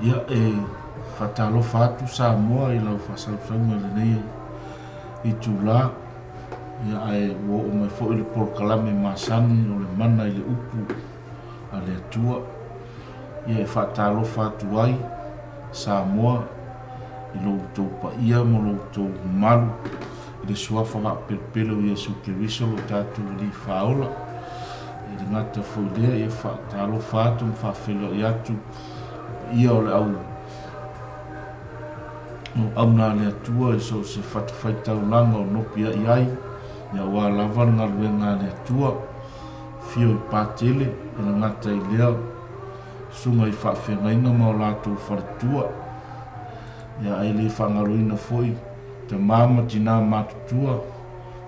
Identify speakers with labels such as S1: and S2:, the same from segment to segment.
S1: Ia e faatalofa atu Samoa i lau faasausauga i lenei itulā, ia ae ua oo mai foi le polokalame masani o le mana i le upu a le Atua. Ia e faatalofa atu ai Samoa i lo outou paia ma lo outou mamalu i le suafa faapelepele o Iesu Keriso lo tatou Alii Faaola. E le gata foi i lea, ia faatalofa atu ma faafeiloai atu paia o le au auauna a le Atua i so o se fatafaitaulaga o nopiai ai, ia aua lava le galuega a le Atua. Afio i Patele, e le gata i lea, susuga i faafeagaiga ma o latou faletua, ia ae le faagaloina foi tama ma tinā matutua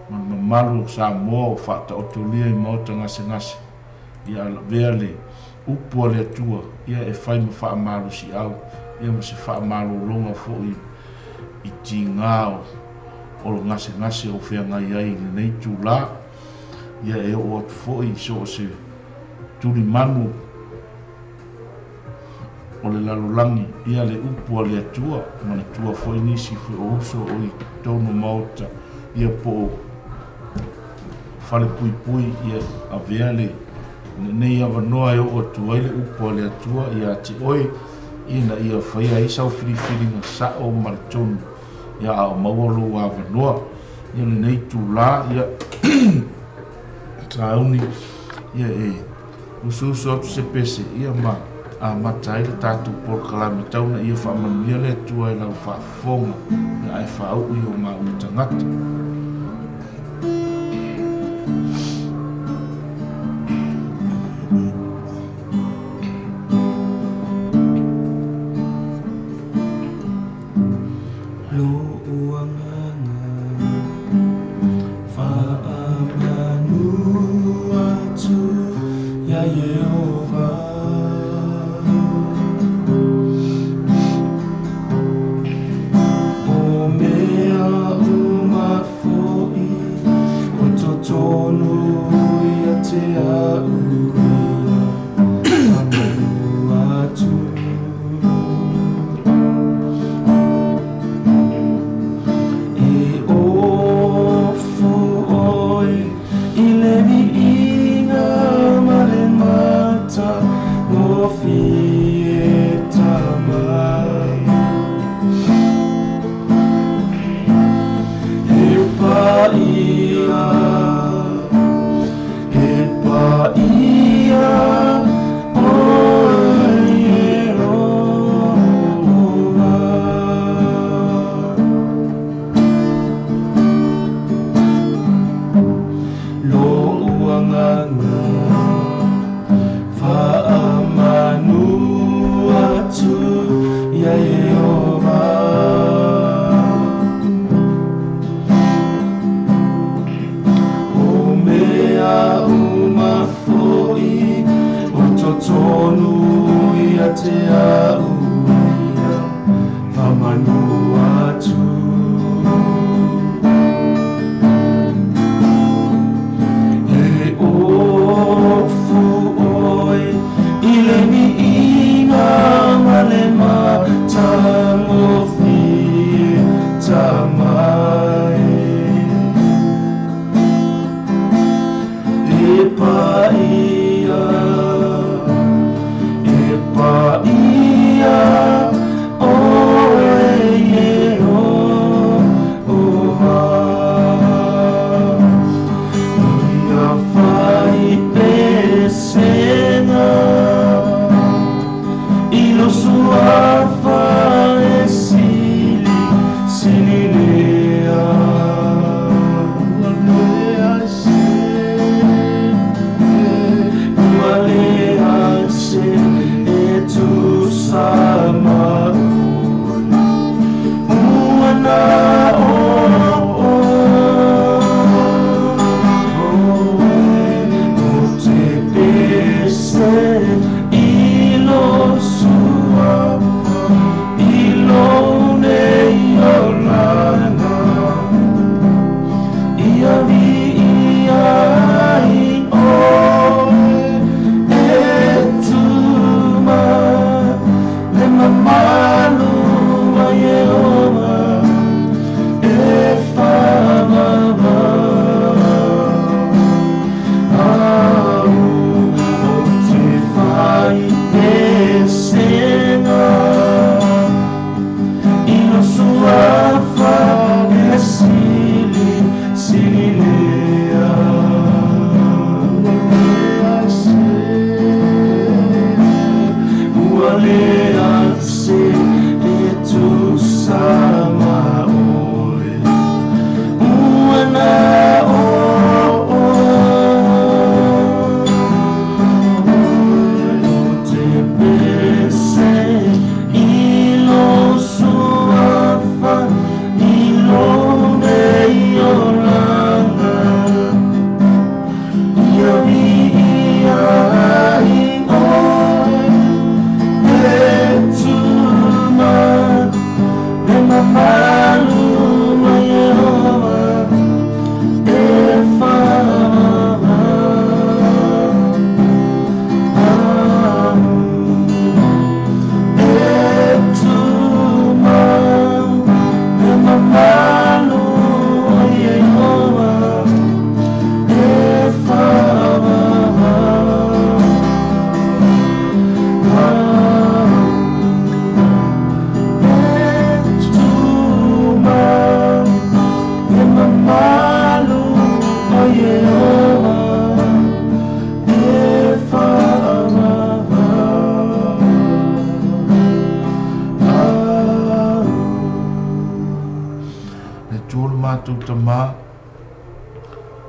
S1: ma le mamalu o Samoa o faataotolia i maota gasegase, ia lavea le upu a le Atua, ia e fai ma faamalosiau, ia ma se faamalologa foi i tiga o le gasegase o feagai ai i lenei itulā. Ia e oo atu foi i so o se tulimanu o le lalolagi, ia le upu a le Atua, manatua foi nisi foi o uso o i totonu o maota, ia po o falepuipui, ia avea le lenei avanoa e oo atu ai le upu a le Atua ia te oe, ina ia faia ai sau filifiliga sao ma le tonu, ia a o maua lou avanoa. Ia lenei itulā, ia sauni, ia e usuusu atu se pese, ia ma amata ai le tatou polokalame tau ina ia faamanuia le Atua i lau faafofoga, ia ae faauu i o maua tagata.
S2: Lo'u agaga faamanu atu ia Ieova, o mea uma fo'i o totonu ia te a'u ia faamanu atu. E ofu oe i le viiga ma le matagofie tamai. He paia, he paia o Ieova. Lo'u agaga faamanu atu ia Ieova, o mea uma fo'i o totonu ia te a'u ia faamanu atu. E ofu oe i le viiga ma le matagofie tamai. E paia, e paia
S1: matou Tama,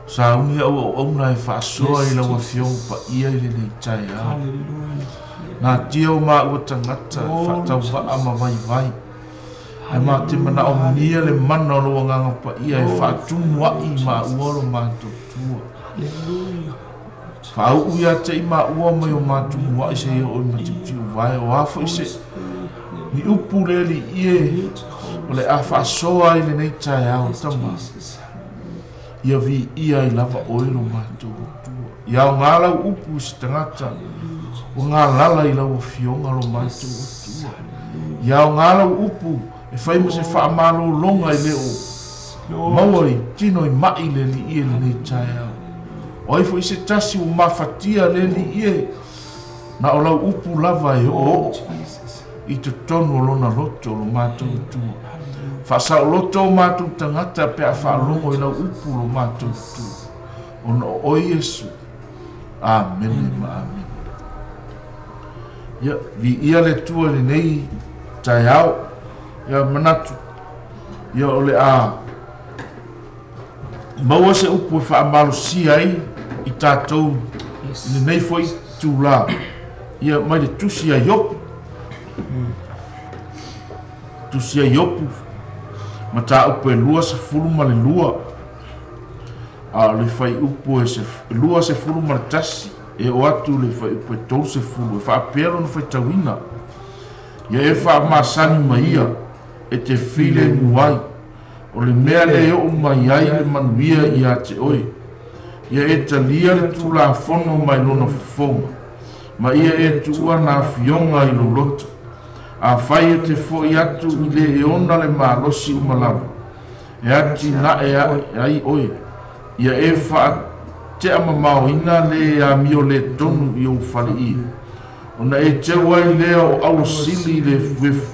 S1: sauni au auauna e faasoa i lau Afioga Paia i lenei taeao. Natia o maua tagata e faatauvaa ma vaivai, ae ma te manaomia le mana o lou Agaga Paia e faatumu ai maua lo matou tua. Faauu ia te i maua mai o matumuai seia oo i matiutiuvae, o a foi se ni upu le Alii e o le a faasoa ai lenei taeao, Tama, ia viia ai lava oe lo matou Atua. Ia aoga lau upu i se tagata ua galala i lau Afioga lo matou Atua. Ia aoga lau upu e fai ma se faamalologa i le o maua i tino i mai le Alii e lenei taeao. O ai foi se tasi ua mafatia le Alii e, na o lau upu lava e oooo i totonu o lona loto lo matou Atua. Faasaoloto o matou tagata pe a faalogo i lau upu lo matou Atua. Ona o oe Iesu. Amene ma amene. Ia, viia le Atua i lenei taeao. Ia manatu, ia o le a maua se upu e faamalosia ai i tatou i lenei foi itula. Ia mai le tusi a Iopu. Tusi a Iopu, mataupu e 22, a o le fuaiupu e 21, e oo atu i le fuaiupu e 30, e faapea lona faitauina. Ia e faamasani ma ia e te filemu ai, o le mea lea e oo mai ai le manuia ia te oe. Ia e talia le Tulafono mai lona fofoga, ma ia e tuua na afioga i lou loto. Afai e te foi atu i le e ona le malosi uma lava, e atinae ai oe, ia e faateamamaoina le amio le tonu i ou faleie. Ona e teu ai lea o alo sili i le efuefu,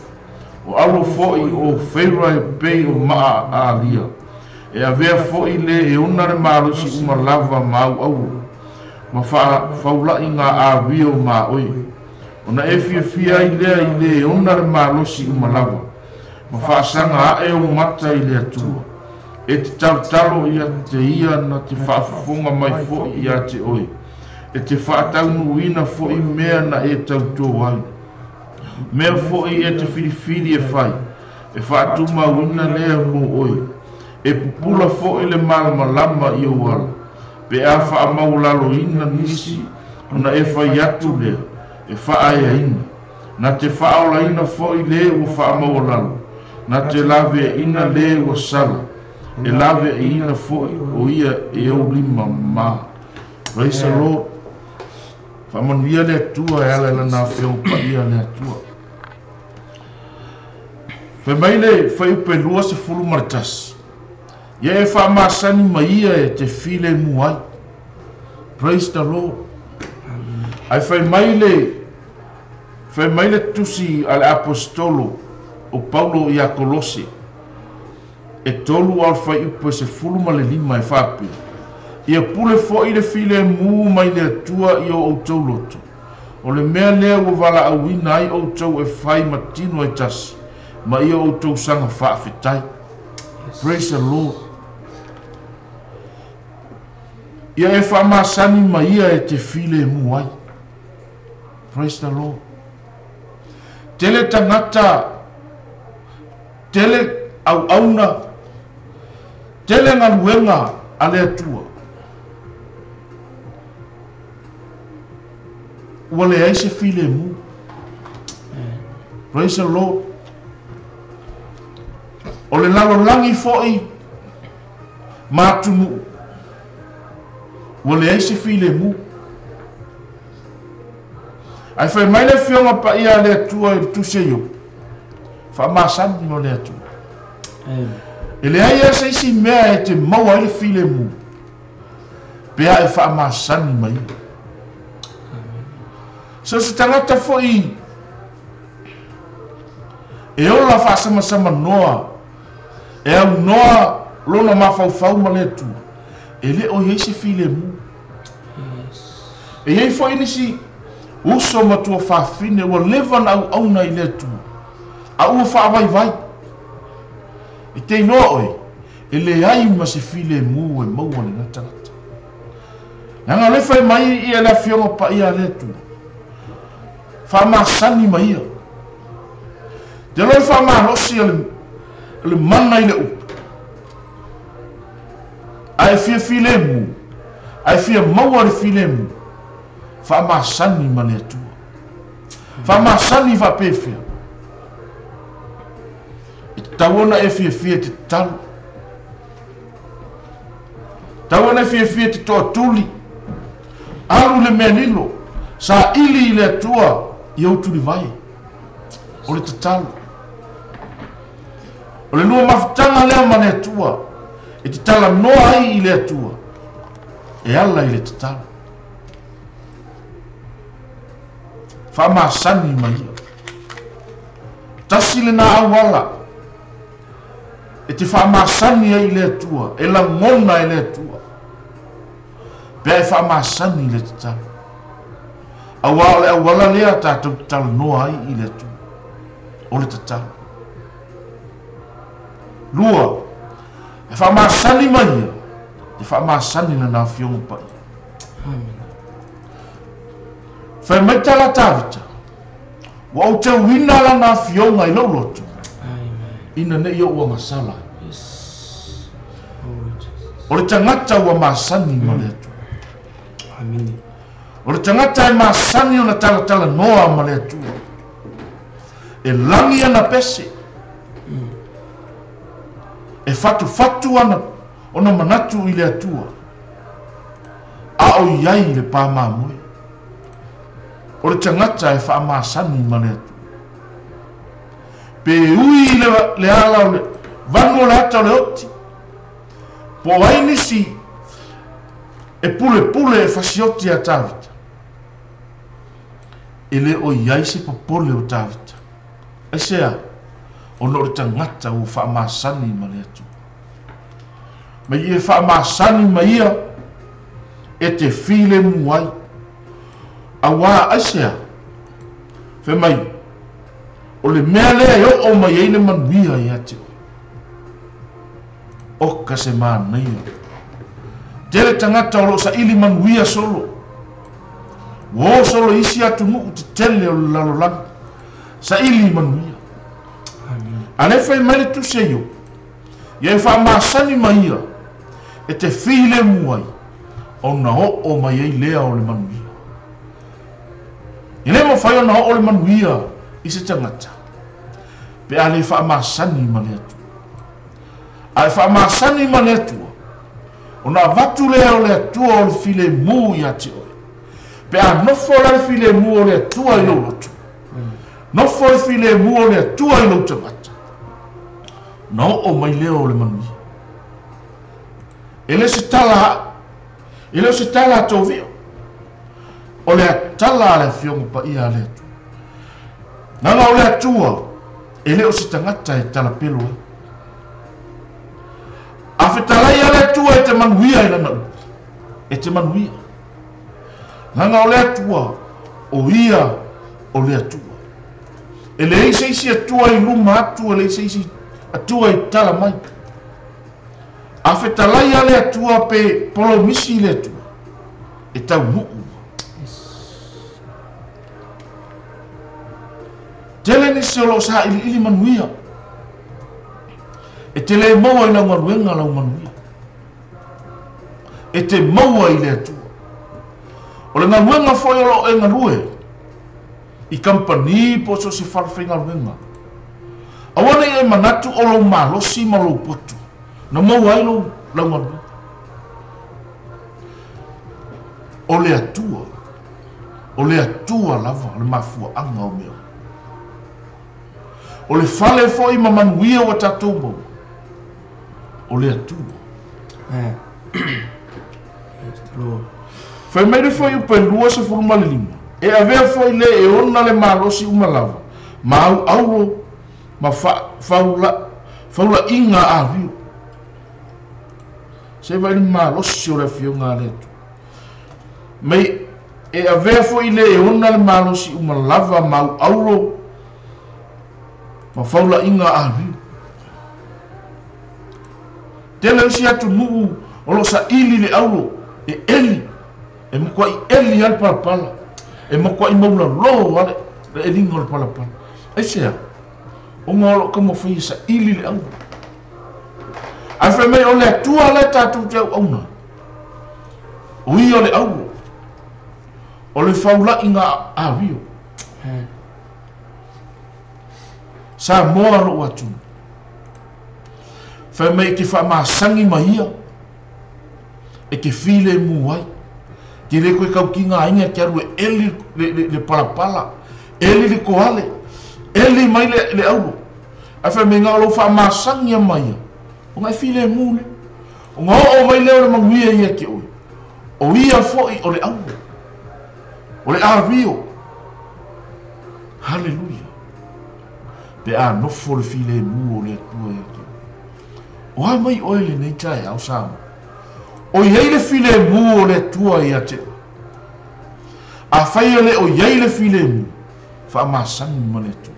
S1: o alo foi o feira e pei o maa alia. E avea foi le e ona le malosi uma lava ma au auro, ma faafauaiga avio ma oe. Ona e fiafia ai lea i le e ona le malosi uma lava, ma faasaga ae ou mata i le Atua. E te talotalo ia te ia na te faafofoga mai foi ia te oe. E te faataunuuina foi mea na e tautō ai. Mea foi e te filifili e fai, e faatumauina lea mo oe. E pupula foi le malamalama i ou ala, pe a faamaualaloina nisi ona e fai atu lea, e faaeaina. Na te faaolaina foi le ua faamaualalo, na te laveaina le ua sala, e laveaina foi o ia e ou lima ma. Praise the Lord. Faamanuia le Atua e ala i lana Afioga Paia le Atua. Fai mai le fuaiupu e 21, ia e faamasani ma ia e te filemu ai. Praise the Lord. Ae fai mai le tusi a le Aposetolo o Paulo ia Kolose, e 3 ao le fuaiupu e 15 e faapea, ia pule foi le filemu mai le Atua i o outou loto. O le mea lea ua valaauina ai outou e fai ma tino e tasi, ma ia outou saga faafetai. Praise the Lord. Ia e faamasani ma ia e te filemu ai. Praise the Lord. Tele tagata, tele auauna, tele galuega a le Atua. Ua leai se filemu. Praise the Lord. O le lalolagi foi ma atunuu, ua leai se filemu. Ae fai mai le Afioga Paia a le Atua i le tusi a Iopu, faamasani ma le Atua. E leai lava se isi mea e te maua ai le filemu, pe a e faamasani ma ia. So se tagata foi e ola faasamsamanoa, e aunoa lona mafaufau ma le Atua, e le o i ai se filemu. E i ai foi nisi uso ma tua fafine ua leva na auauna i le Atua, a ua faavaivai. E te iloa oe, E leai ma se filemu e maua i lena tagata. Leaga o lea e fai mai ia le Afioga Paia a le Atua, faamasani ma ia. Te iloa le faamalosi o le mana i le upu, a e fia filemu, a e fia maua le filemu, faamasani ma le Atua. Faamasani faapefea? E tatau ona e fiafia i te tatalo. Tatau ona e fiafia i te toatuli. Alu i le mea lilo. Saili i le Atua i ou tulivae. O le tatalo. O le lua mafutaga lea ma le Atua e te talanoa ai i le Atua e ala i le tatalo. Faamasani ma ia. Tasi lena auala e te faamasani ai i le Atua, e lagona e le Atua, pe a e faamasani i le tatalo. Aua o le auala lea tatou te talanoa ai i le Atua, o le tatalo. Lua, e faamasani ma ia, te faamasani lana Afioga Paia.
S2: Amen.
S1: Fai mai tala Tavita, Ua ou teuina lana afioga i lou loto, ina ne i ou agasala ai. O le tagata ua masani ma le Atua. O le tagata e masani ona talatalanoa ma le Atua. E lagi ana pese. E fatufatu ana ona manatu i le Atua, a o i ai i le pā mamoe. O le tagata e faamasani ma le Atua. Pe ui i le, le ala o le vanu o le ata o le oti, po o ai nisi e pulepule e fasioti iā Tavita, e le o i ai se popole o Tavita. Aisea? Ona o le tagata ua faamasani ma le Atua. Mai e faamasani ma ia e te filemu ai. Auā aisea? Fai mai, o le mea lea e oo mai ai le manuia ia te oe. Oka se manaia. Tele tagata o lo o saili manuia solo. Ua o solo i isi atunuu tetele o le lalolagi, saili manuia. A lea fai mai le Tusi a Iopu, Ia e faamasani ma ia e te filemu ai, ona oo mai ai lea o le manuia. E le mafai ona oo le manuia i se tagata pe a le faamasani ma le Atua. A e faamasani ma le Atua, ona avatu lea o le Atua o le filemu ia te oe. Pe a nofo la le filemu o le Atua i lou loto, nofo le filemu o le Atua i lou tagata, ona oo mai lea o le manuia. E le se tala, e le o se tala a Tovio, o le tala a le Afioga Paia a le Atua. Leaga o le Atua, e le o se tagata e talapelo ai. A fetalai a le Atua e te manuia i lana upu, e te manuia. Leaga o le Atua, o Ia o le Atua. E leai se isi Atua i luma atu, e leai se isi Atua i tala mai. A fetalai a le Atua pe polomisi i le Atua, e taunuu. Tele nisi o lo o sailiili manuia. E te le maua i lau galuega lau manuia. E te maua i le Atua. O le galuega foi o lo o e galue i kamupani po o so o se fale faigaluega, aua ne i e manatu o lou malosi ma lou poto na maua ai lou lau galuega. O le Atua, o le Atua lava le mafuaaga o mea uma. O le fale foi ma manuia ua tatou maua, o le Atua. Fai mai le fuaiupu e 25, E avea foi le e ona le malosi uma lava, ma auauro ma faulaiga āwiu. Se vaai le malosi o le Afioga a le Atua. Mai e avea foi le e ona le malosi uma lava ma auauro ma faulaiga āwiu. Tele o isi atunuu o lo o saili le auro e eli, e matuai eli lava le palapala, e matuai maulalō lava le eliga o le palapala. Aisea? Ona o lo o taumafai e saili le auro. Ae fai mai o le Atua lea tatou te auauna ai, o Ia le auro, o le faulaiga avio. Samoa lou atunuu. Fai mai e te faamasani ma ia, e te filemu ai. Te le toe tautigaina e te alu e eli le palapala, eli le toale, eli mai le auro. Ae fai mai na o lou faamasani lava ma ia, ona e filemu lea. Ona oo mai lea o le manuia ia te oe, o ia foi o le auro, o le avio. Haleluia! Pe a nofo le filemu o le Atua ia te oe. O a mai oe i lenei taeao, Samoa? O i ai le filemu o le Atua ia te oe? Afai e le o i ai le filemu, faamasani ma le Atua.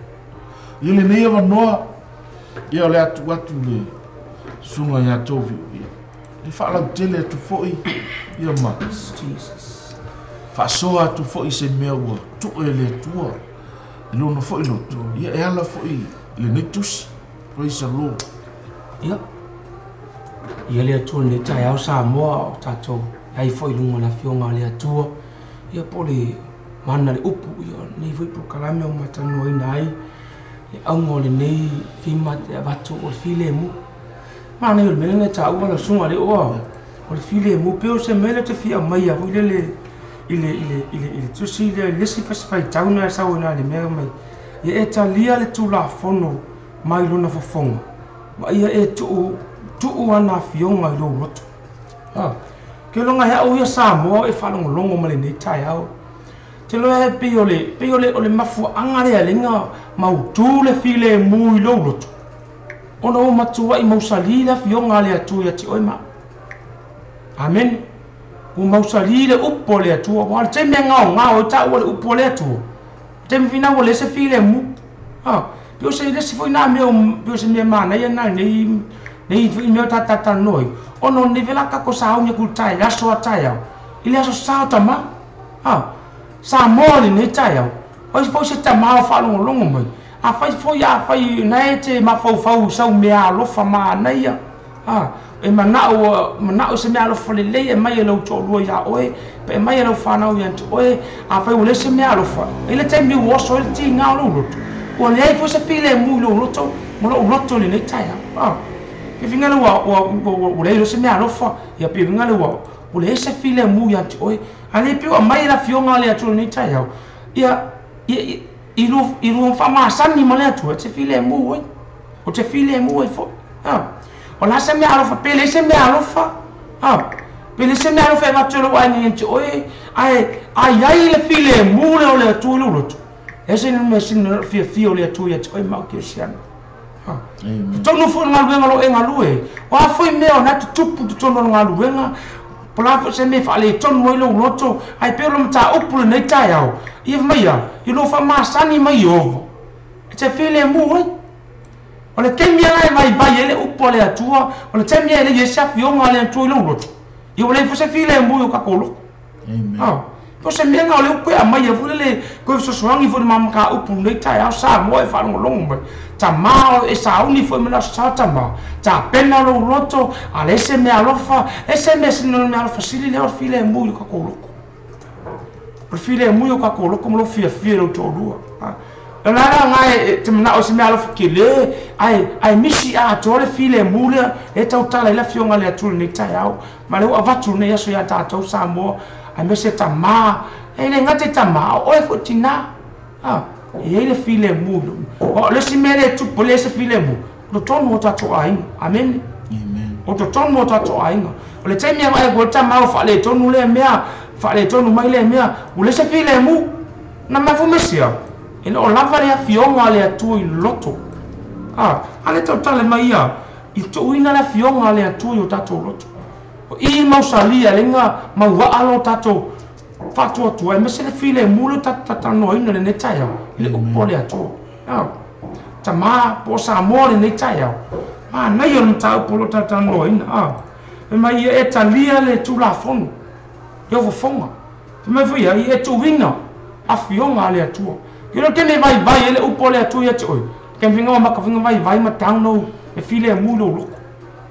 S1: I lenei avanoa, ia o le a tuu atu i le Susuga ia Tovi, ia, e faalautele atu foi, ia ma faasoa atu foi se mea ua tuu e le Atua i lona foi loto, ia e ala foi i lenei tusi. Praise the Lord.
S3: Ia, ia le Atua i lenei taeao Samoa, o tatou i ai foi i luga o le Afioga a le Atua, ia po o le mana le upu, ia o lenei foi polokalame ua matalanoaina ai le auga o lenei fima te avatu o le filemu. Manaia o le mea lea na taua lau susuga le oa, o le filemu, pei o se mea lea ou te fia aumaia foi lele i le, i le, i le, i le tusi lea, i le isi faitauna e sau ai na i le mea mai, ia e talia le Tulafono mai lona fofoga, ma ia e tuu, tuu ana afioga i lou loto. Ha. Ke loga he au ia Samoa e faalogologo ma lenei taeao. Te loa e pei o le, pei o le, o le mafuaaga lea lenga mautu le filemu i lou loto. Ona ua matuai mausali le afioga a le Atua ia te oe ma au. Amene. Ua mausali le upu a le Atua, aua o le taimi e gaogao ai taua le upu a le Atua, o le taimi finau ua leai se filemu. Ha, pei o se le isi foi na mea, pei o se mea manaia na lenei, nei foi mea o ta talanoa ai, ona o lenei vela tatou sauni atu i le taeao, aso a taeao, i le aso sa o tama. Ha, Samoa i lenei taeao, o ai foi se tama o faalogologo mai, afai foi afai na e te mafaufau i sau meaalofa manaia, a, e manao, manao i se meaalofa lelei e aumai e lou toalua ia oe, pe aumai e lau fanau ia te oe, afai ua leai se meaalofa, e i ai le taimi ua oso ai le tiga o lou loto, ua leai foi se filemu i lou loto ma lou loto i lenei taeao. A, pe finagalo ua, ua, ua, ua leai loa se meaalofa, ia pe finagalo ua, ua leai se filemu ia te oe, a le pei ua aumai e le Afioga a le Atua i lenei taeao, ia, ia, i lua, i lua faamasani ma le Atua, e te filemu ai. Ou te filemu ai foi. A, o le a se mea alofa, pe leai se mea alofa, a, pe leai se mea alofa e avatu e lou aiga ia te oe, ae a i ai le filemu lea o le Atua i lou loto, e ese le mea sili ona fiafia o le Atua ia te oe ma au kerisiano. A, totonu foi o le galuega o lo o e galue, o a foi mea o lena e tutupu i totonu o le galuega, po o le a foi se mea e faaletonu ai lou loto, ae pei o le mataupu i lenei taeao, ia fai mai a, i lou faamasani mai Ieova, e te filemu ai. O le taimi lava e vaivai ai le upu a le Atua, o le taimi lava e leai ai se afioga a le Atua i lou loto, ia ua leai foi se filemu i o tatou loto.
S1: Amen.
S3: Po o se mea lena o lea ua toe aumaia foi lele toe fesoasoani foi i le ma mataupu i lenei taeao Samoa e faalogologo mai. Tama e sauni foi ma le Aso Sa tama, tapena lou loto, a leai se meaalofa, leai se mea sili ona meaalofa sili lea o le filemu i lo tatou loto. O le filemu i o tatou loto ma lou fiafia i lou toalua. O le ala lena e te manao i se meaalofa tele, ae, ae misi atoa le filemu lea e tautala ai le Afioga a le Atua i lenei taeao. Ma lea ua avatu lenei aso ia tatou Samoa, aemaise tama, e le gata i tama, a o oe foi tina. A, e i ai le filemu i lou. O le isi mea lea e tupu, e leai se filemu, o totonu o tatou aiga. Amene.
S1: Amen.
S3: O totonu o tatou aiga. O le taimi e vaai atu ai le tama ua faaletonu lea mea, faaletonu mai lea mea, ua leai se filemu. Na mafua mai sea, e le o lava le afioga a le Atua i le loto. A, a lea tautala mai ia, i tuuina le afioga a le Atua i o tatou loto. O i mausali ai nga mauaa lo tatou faatuatua, aemaise le filemu lea ua tatou talanoaina i lenei taeao, i le upu a le Atua. A, tama po o Samoa i lenei taeao, Manaia o le mataupu o lo o talatalanoaina a. Fai mai ia e talia le Tulafono i au fofoga. Fai mai foi ia, ia e tuuina afioga a le Atua. Ia le taimi e vaivai ai le upu a le Atua ia te oe, te faiga ua maka faiga vaivai ma tau lou le filemu i lou loko.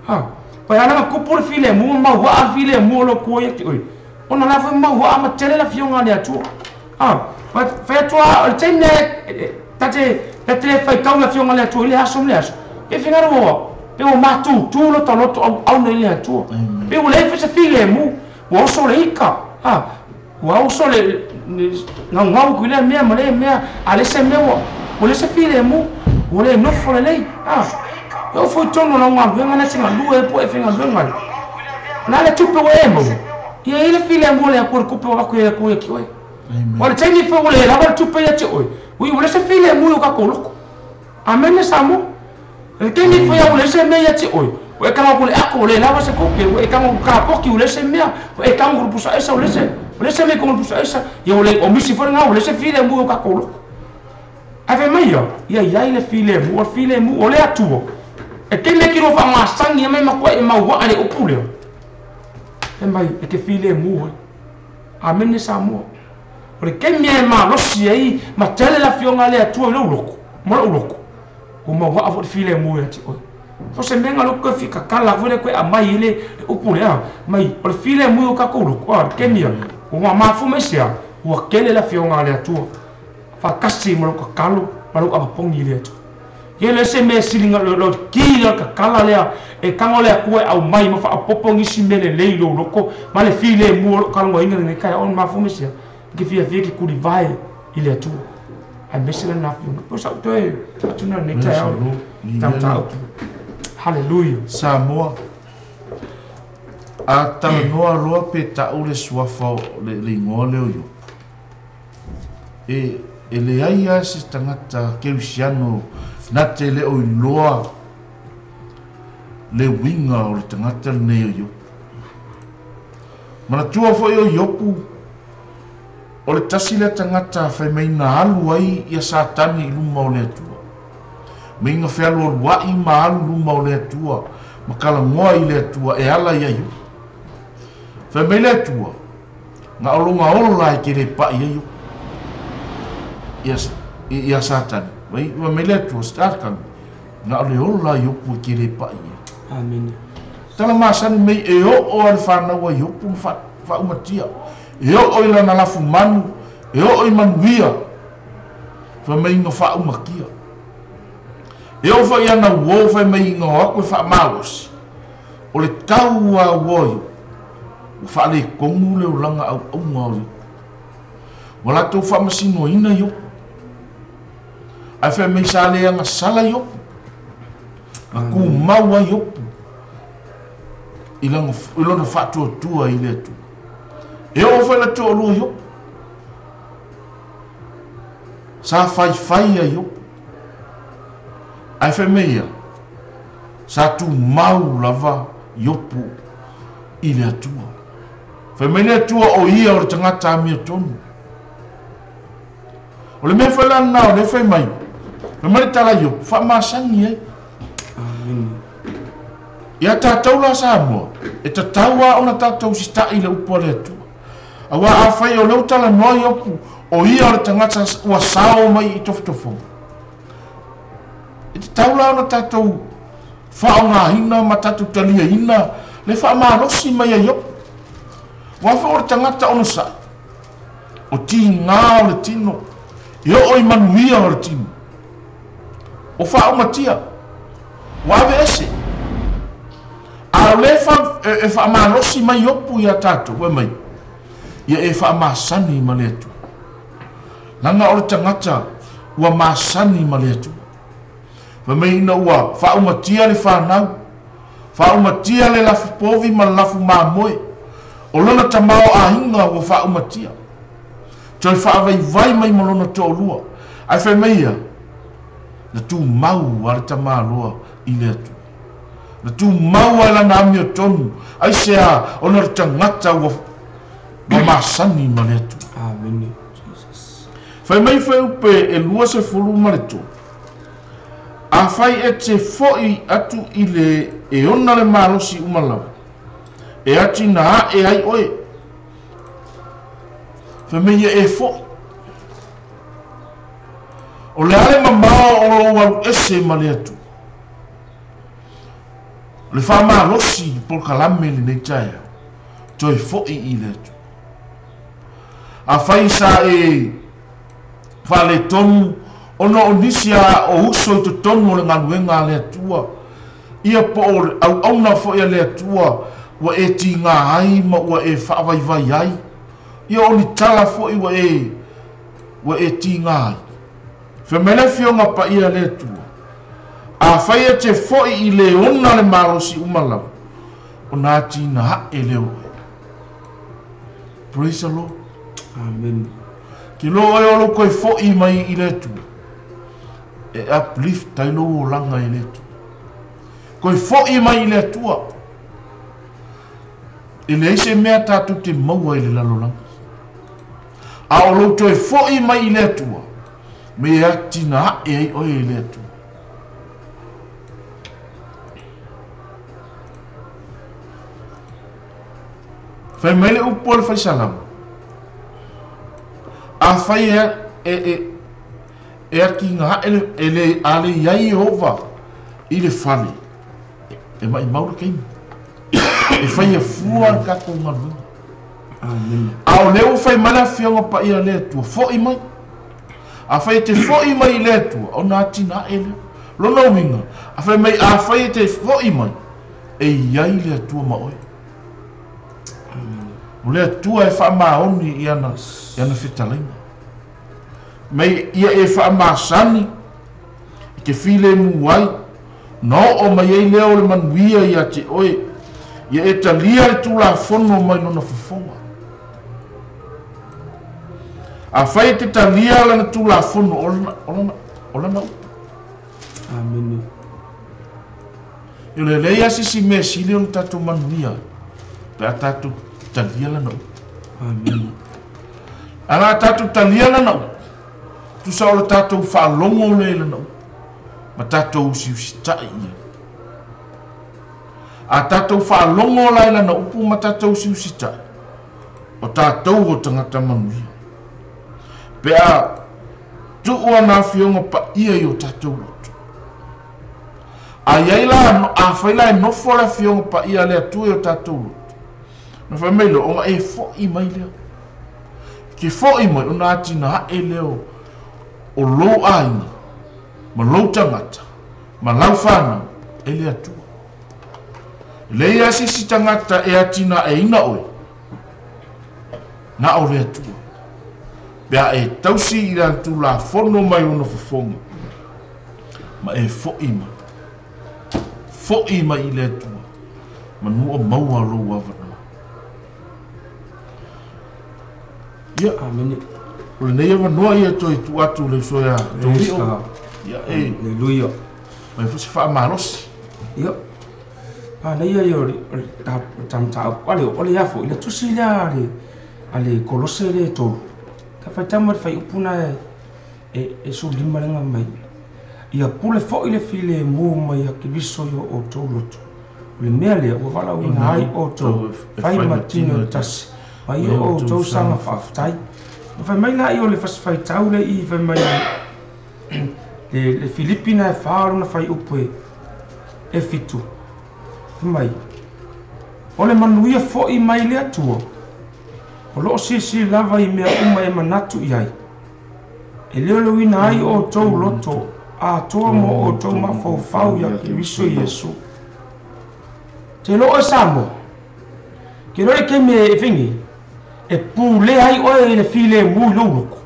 S3: Ha. Pai ala na tupu le filemu ma mauaa le filemu o le Atua ia te oe, ona la foi mauaa ma tele le afioga a le Atua. Ha. Fai atu lava, o le taimi lea ta te ta te le faitau i le afioga a le Atua i le aso ma le aso, pe finagalo ua pe ua matutu lota loto auauna i le Atua. Pe ua leai foi se filemu, ua oso le ika. Ha. Ua oso le gaugau atu i lea mea ma lea mea, a leai se mea ua ua leai se filemu, ua le nofo lelei. A, e oo foi i totonu o lau galuega lea e te galue ai po o e faigaluega ai, o le a le tupe ua e maua, ia i ai le filemu a le Atua i le tupe ua avatu e le Atua ia te oe. Aua o le taimi foi ua le lava le tupe ia te oe, ua leai se filemu i o tatou loto. Amene Samoa. O le taimi foi a ua leai se mea ia te oe, ua e tago atu i le ato ua le lava se tupe, ua e tago atu i le kapoti ua leai se mea, ua e tago atu i le pusa aisa ua leai se, ua leai se mea i totonu o le pusa aisa, ia ua le, o misi foi lena ua leai se filemu i o tatou loto. Ae fai mai ia, ia i ai le filemu, o le filemu o le Atua, e taimi e kilo faamasani ai mai matua e mauaa i le upu lea, fai mai e te filemu ai. Amene Samoa. O le taimi e malosi ai ma tele le Afioga a le Atua i lou loto ma lou loto, ua mauaa foi le filemu ia te oe. So se mea na lou toe fikakala foi lea toe aumai ai le upu lea, mai o le filemu i o tatou loto, a o le taimi ia, ua mafua mai se a? Ua tele le Afioga a le Atua faatasi ma lou tatalo ma lou avapogi i le Atua. Ia le se mea sili na lo ki lea tatala lea e tago le Atua e aumai ma faaopoopo nisi mea lelei i lou loto ma le filemu o lou talanoaina lenei taeao ona mafua mai sea e te fiafia e te tulivae i le Atua aemaise lana afioga. Pei o sau toe atu na lenei taeao i ta mataupu. Haleluia.
S1: Samoa, a talanoa loa pe tau le suafa o le igoa lea o Iopu, E, e leai lava se tagata kerisiano na te le o iloa le uiga o le tagata lenei o Iopu. Manatua foi o Iopu, o le tasi lea tagata fai mai na alu ai ia Satani i luma o le Atua. Meinga fealualua'i ma alu luma o le Atua ma kalagoa i le Atua e ala ia Iopu. Fai mai le Atua, Na o lona ola e te le paʻi ai Iopu ia, ia Satani. Mai, ua mai le Atua, Satani, na o le ola a Iopu e te le paʻi ai.
S3: Amene.
S1: Tala masani mei e oo a le fanau a Iopu ma fa, faaumatia. E oo i lana lafu manu, e oo i manuia. Fai mai ina faaumatia. E oo foi ana uo fai mai ina o aku e faamalosi. O le tau a ua o Iopu. Ua faaletonu le olaga auauna o Iopu. Ua latou faamasinoina Iopu. Ae fai mai sa le agasala Iopu. Na tumau ai Iopu i lana, i lona faatuatua i le Atua. E oo foi na toalua Iopu. Sa faifai a Iopu. Ae fai mai ia, sa tumau lava Iopu i le Atua. Fai mai le Atua o ia o le tagata amiotonu. O le mea foi la lena o lea fai mai, fai mai le tala Iopu, faamasani ai.
S3: Amene.
S1: Ia tatou la Samoa, e tatau lava ona tatou sita'i i le upu a le Atua. Aua afai o lea ua talanoa Iopu, o ia o le tagata ua sao mai i tofotofoga, E tatau la ona tatou faaaogaina ma tatou taliaina le faamalosi mai a Iopu. Aua foi o le tagata onosai, o tiga o le tino, e oo i manuia o le tino. Ua faaumatia, ua aveese. A o lea e faamalosi mai Iopu ia tatou, fai mai, Ia e faamasani ma le Atua. Leaga o le tagata ua masani ma le Atua. Fai mai ina ua faaumatia le fanau, faaumatia le lafu povi ma le lafu mamoe, o lona tamaoaiga ua faaumatia. Toe faavaivai mai ma lona toalua, ae fai mai ia, na tumau a le tamaloa i le Atua. Na tumau a i lana amiotonu, aisea ona o le tagata ua ua masani ma le Atua.
S3: Amene. Jesus.
S1: Fai mai fuaiupe e 23, Afai e te fo'i atu i le e ona le malosi uma lava, e atina a'e ai oe. Fai mai ia e fo'i. O le a le mamao o lou alu ese ma le Atua? O le faamalosi i polokalame lenei taeao, toe fo'i i le Atua. Afai sa e faaletonu ona o nisi a o uso i totonu o le galuega a le Atua, ia po o le auauna foi a le Atua ua e tiga ai ma ua e faavaivai ai, ia o ni tala foi ua e ua e tiga ai. Fai mai le Afioga Paia a le Atua, Afai e te fo'i i le ona le malosi uma lava, ona atina a'e lea o oe. Praise the Lord.
S3: Amen.
S1: Ke loa oe o lou toe fo'i mai i le Atua, e uplift ai lou olaga i le Atua. Toe fo'i mai i le Atua. E leai se mea tatou te maua i le lalolagi. A o lou toe fo'i mai i le Atua, me e atina a'e ai oe e le Atua. Fai mai le upu a le Faisalamo, Afai e, e, e, e atiga aʻe le, e le, a le i ai Ieova i le fale, e maʻimau le taimi. E faia fua le tatou galuega.
S3: Amen.
S1: A o lea ua fai mai le Afioga Paia a le Atua, fo'i mai. Afai e te fo'i mai i le Atua, ona atinae lea. Lona uiga, a fai mai afai e te fo'i mai, e i ai le Atua ma oe. O le Atua e faamaoni i ana, i ana fetalaiga. Mai ia e faamasani i te filemu ai, na oo mai ai lea o le manuia ia te oe, ia e talia le Tulafono mai lona fofoga. Afai e te talia lana Tulafono, o lana, o lana, o lana upu.
S3: Amene.
S1: E le leai lava se isi mea e sili ona tatou manuia ai, pe a tatou talia lana upu.
S3: Amene.
S1: A la tatou talia lana upu, tusa o le tatou faalogo lea i lana upu, ma tatou usiusitaʻi i ai. A tatou faalogo la i lana upu ma tatou usiusitaʻi, o tatou o tagata manuia. Pe a tuu ana afioga paia i o tatou loto. A i ai la, afai la e nofo le Afioga Paia a le Atua i o tatou loto, ona fai mai lea, ona e fo'i mai lea. Ke fo'i mai, ona atinae lea o, o lou aiga, ma lou tagata, ma lau fanau, e le Atua. E leai lava se isi tagata e atinaeina oe, na o le Atua. Pe a e tausi i lana Tulafono mai ona fofoga, ma e fo'i mai, fo'i mai i le Atua, manu o maua lou avanoa. Ia,
S3: Amene.
S1: o lenei avanoa ia toe tuu atu i le uso ia
S3: Praise
S1: Torio.
S3: God.
S1: Ia, e
S3: Aleluia.
S1: mai foi se faamalosi.
S3: Ia. Manaia ia o le o le ta ta mataupu ale o le afo i le tusi lea a le a le Kolose lea e tolu. Ta faitau mai le fuaiupu na e e e 15 lega mai. Ia pule fo'i le filemu mai ia Keriso i o outou loto. O le mea lea ua valaauina ai outou, fai ma tino e tasi, ma ia o outou saga faafetai. Na fai mai laia o le fasi faitau lea i fai mai le, le Filipi na e 4 lona fuaiupu e, e 7. Fai mai, o le manuia fo'i mai le Atua, o loo silasila lava i mea uma e manatu i ai, e leoleoina ai outou loto atoa mo outou mafaufau ia Keriso Iesu. Te iloa oe Samoa, ke iloa le taimi e fai nei, e pulea ai oe i le filemu i lou loto.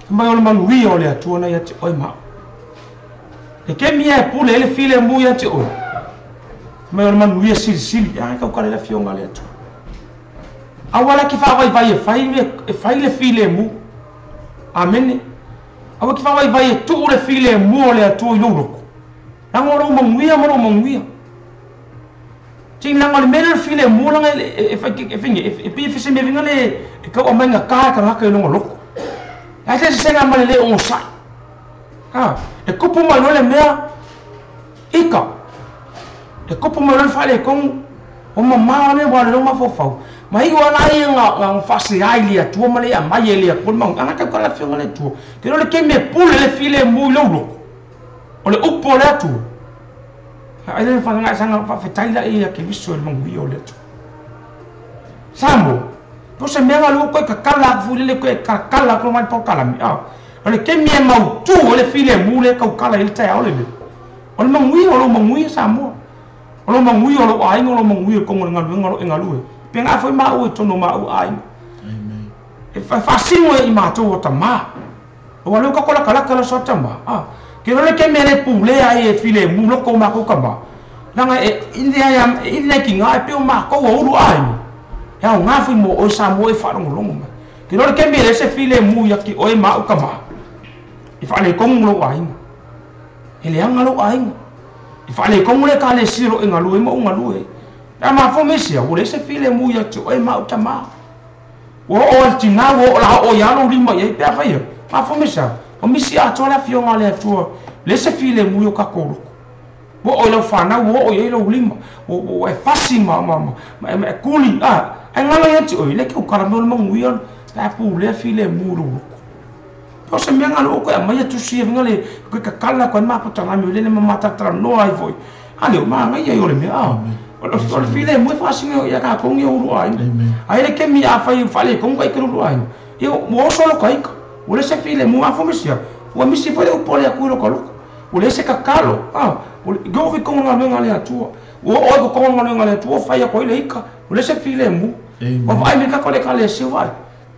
S3: Fai mai o le manuia o le Atua na ia te oe ma au. Le taimi e pule ai le filemu ia te oe, fai mai o le manuia silisili, a e tautala i le afioga a le Atua. Aua la e te faavaivai e fai e fai le filemu. Amene. Aua e te faavaivai e tuu le filemu o le Atua i lou loto. Leaga o lou manuia ma lou manuia. Tini leaga o le mea lea o le filemu leaga e e fai e fai e pei e se mea foi lea e tau aumai gata e tagata i lona loto. Ae se sesega ma le le onosai. E tupu mai loa le mea ika. E tupu mai loa le faaletonu, ua mamao lea ua alu ai lou mafaufau. Ma iu lava la ia na faasea i le Atua ma le aumai e le Atua le manuia. A na tautala le Afioga i le Atua, te iloa le taimi e pule le filemu i lou loto, o le upu a le Atua. Ai lea na saga faafetai la ia Keriso i le manuia o le Atua. Samoa, po o se mea na lua toe tatala atu foi lele toe tatala atu mai le polokalame. O le taimi e mautu ai le filemu lea e tautala i ai le taeao lenei. O le manuia, o lou manuia Samoa. O lou manuia o lou aiga, o lou manuia i totonu o le galuega o lo o e galue. Pe na foi maua i totonu o maua aiga. E faasino e i matou o tama. Aua o lea ua tatou latalata i le aso a tama. Ke iloa le taimi e le pulea ai e filemu loko o matou tama. Leaga e ili nai tina e pei o matou a ulu aiga. E aoga foi mo oe Samoa e faalogologo mai. Ke iloa le taimi e leai se filemu ia te oe ma au tama. E faaletonu lou aiga. E leaga lou aiga. E faaletonu le Ekalesia o lo o e galue ai ma ou galue ai. Pe a mafua mai sea, ua leai se filemu ia te oe ma au tama. Ua oo lava i le tina, ua oo la oo ia lou lima i ai pe a fai atu. Mafua mai sea, ua misi atoa le Afioga a le Atua, leai se filemu i o tatou loko. Ua oo i lau fanau, ua oo i ai lou lima, ua e fasi ma e kuli, ae galo ia te oe, le tautala mai o le manuia pe a pulea filemu i lou loko. O se mea galo ua toe aumaia tusi ia faiga le toe tatala atu ai le mapotalame o lele ma matalatalanoa ai foi. A lea ua manaia ia o le mea a. O le filemu e faasino ia tatou ni ulu aiga. Ae le taimi afai ua faaletonu ta ita le ulu aiga, ia ua oso lota ita. Ua leai se filemu a fomisia, ua misi foi le upu a le Atua i lota loto. Ua leai se tatalo, a ua oo foi i totonu o le galuega a le Atua. Ua oo ai i totonu o le galuega a le Atua ua fai atu ai le ita, ua leai se filemu. Ua vaai mai tatou i le Ekalesia ua vaai.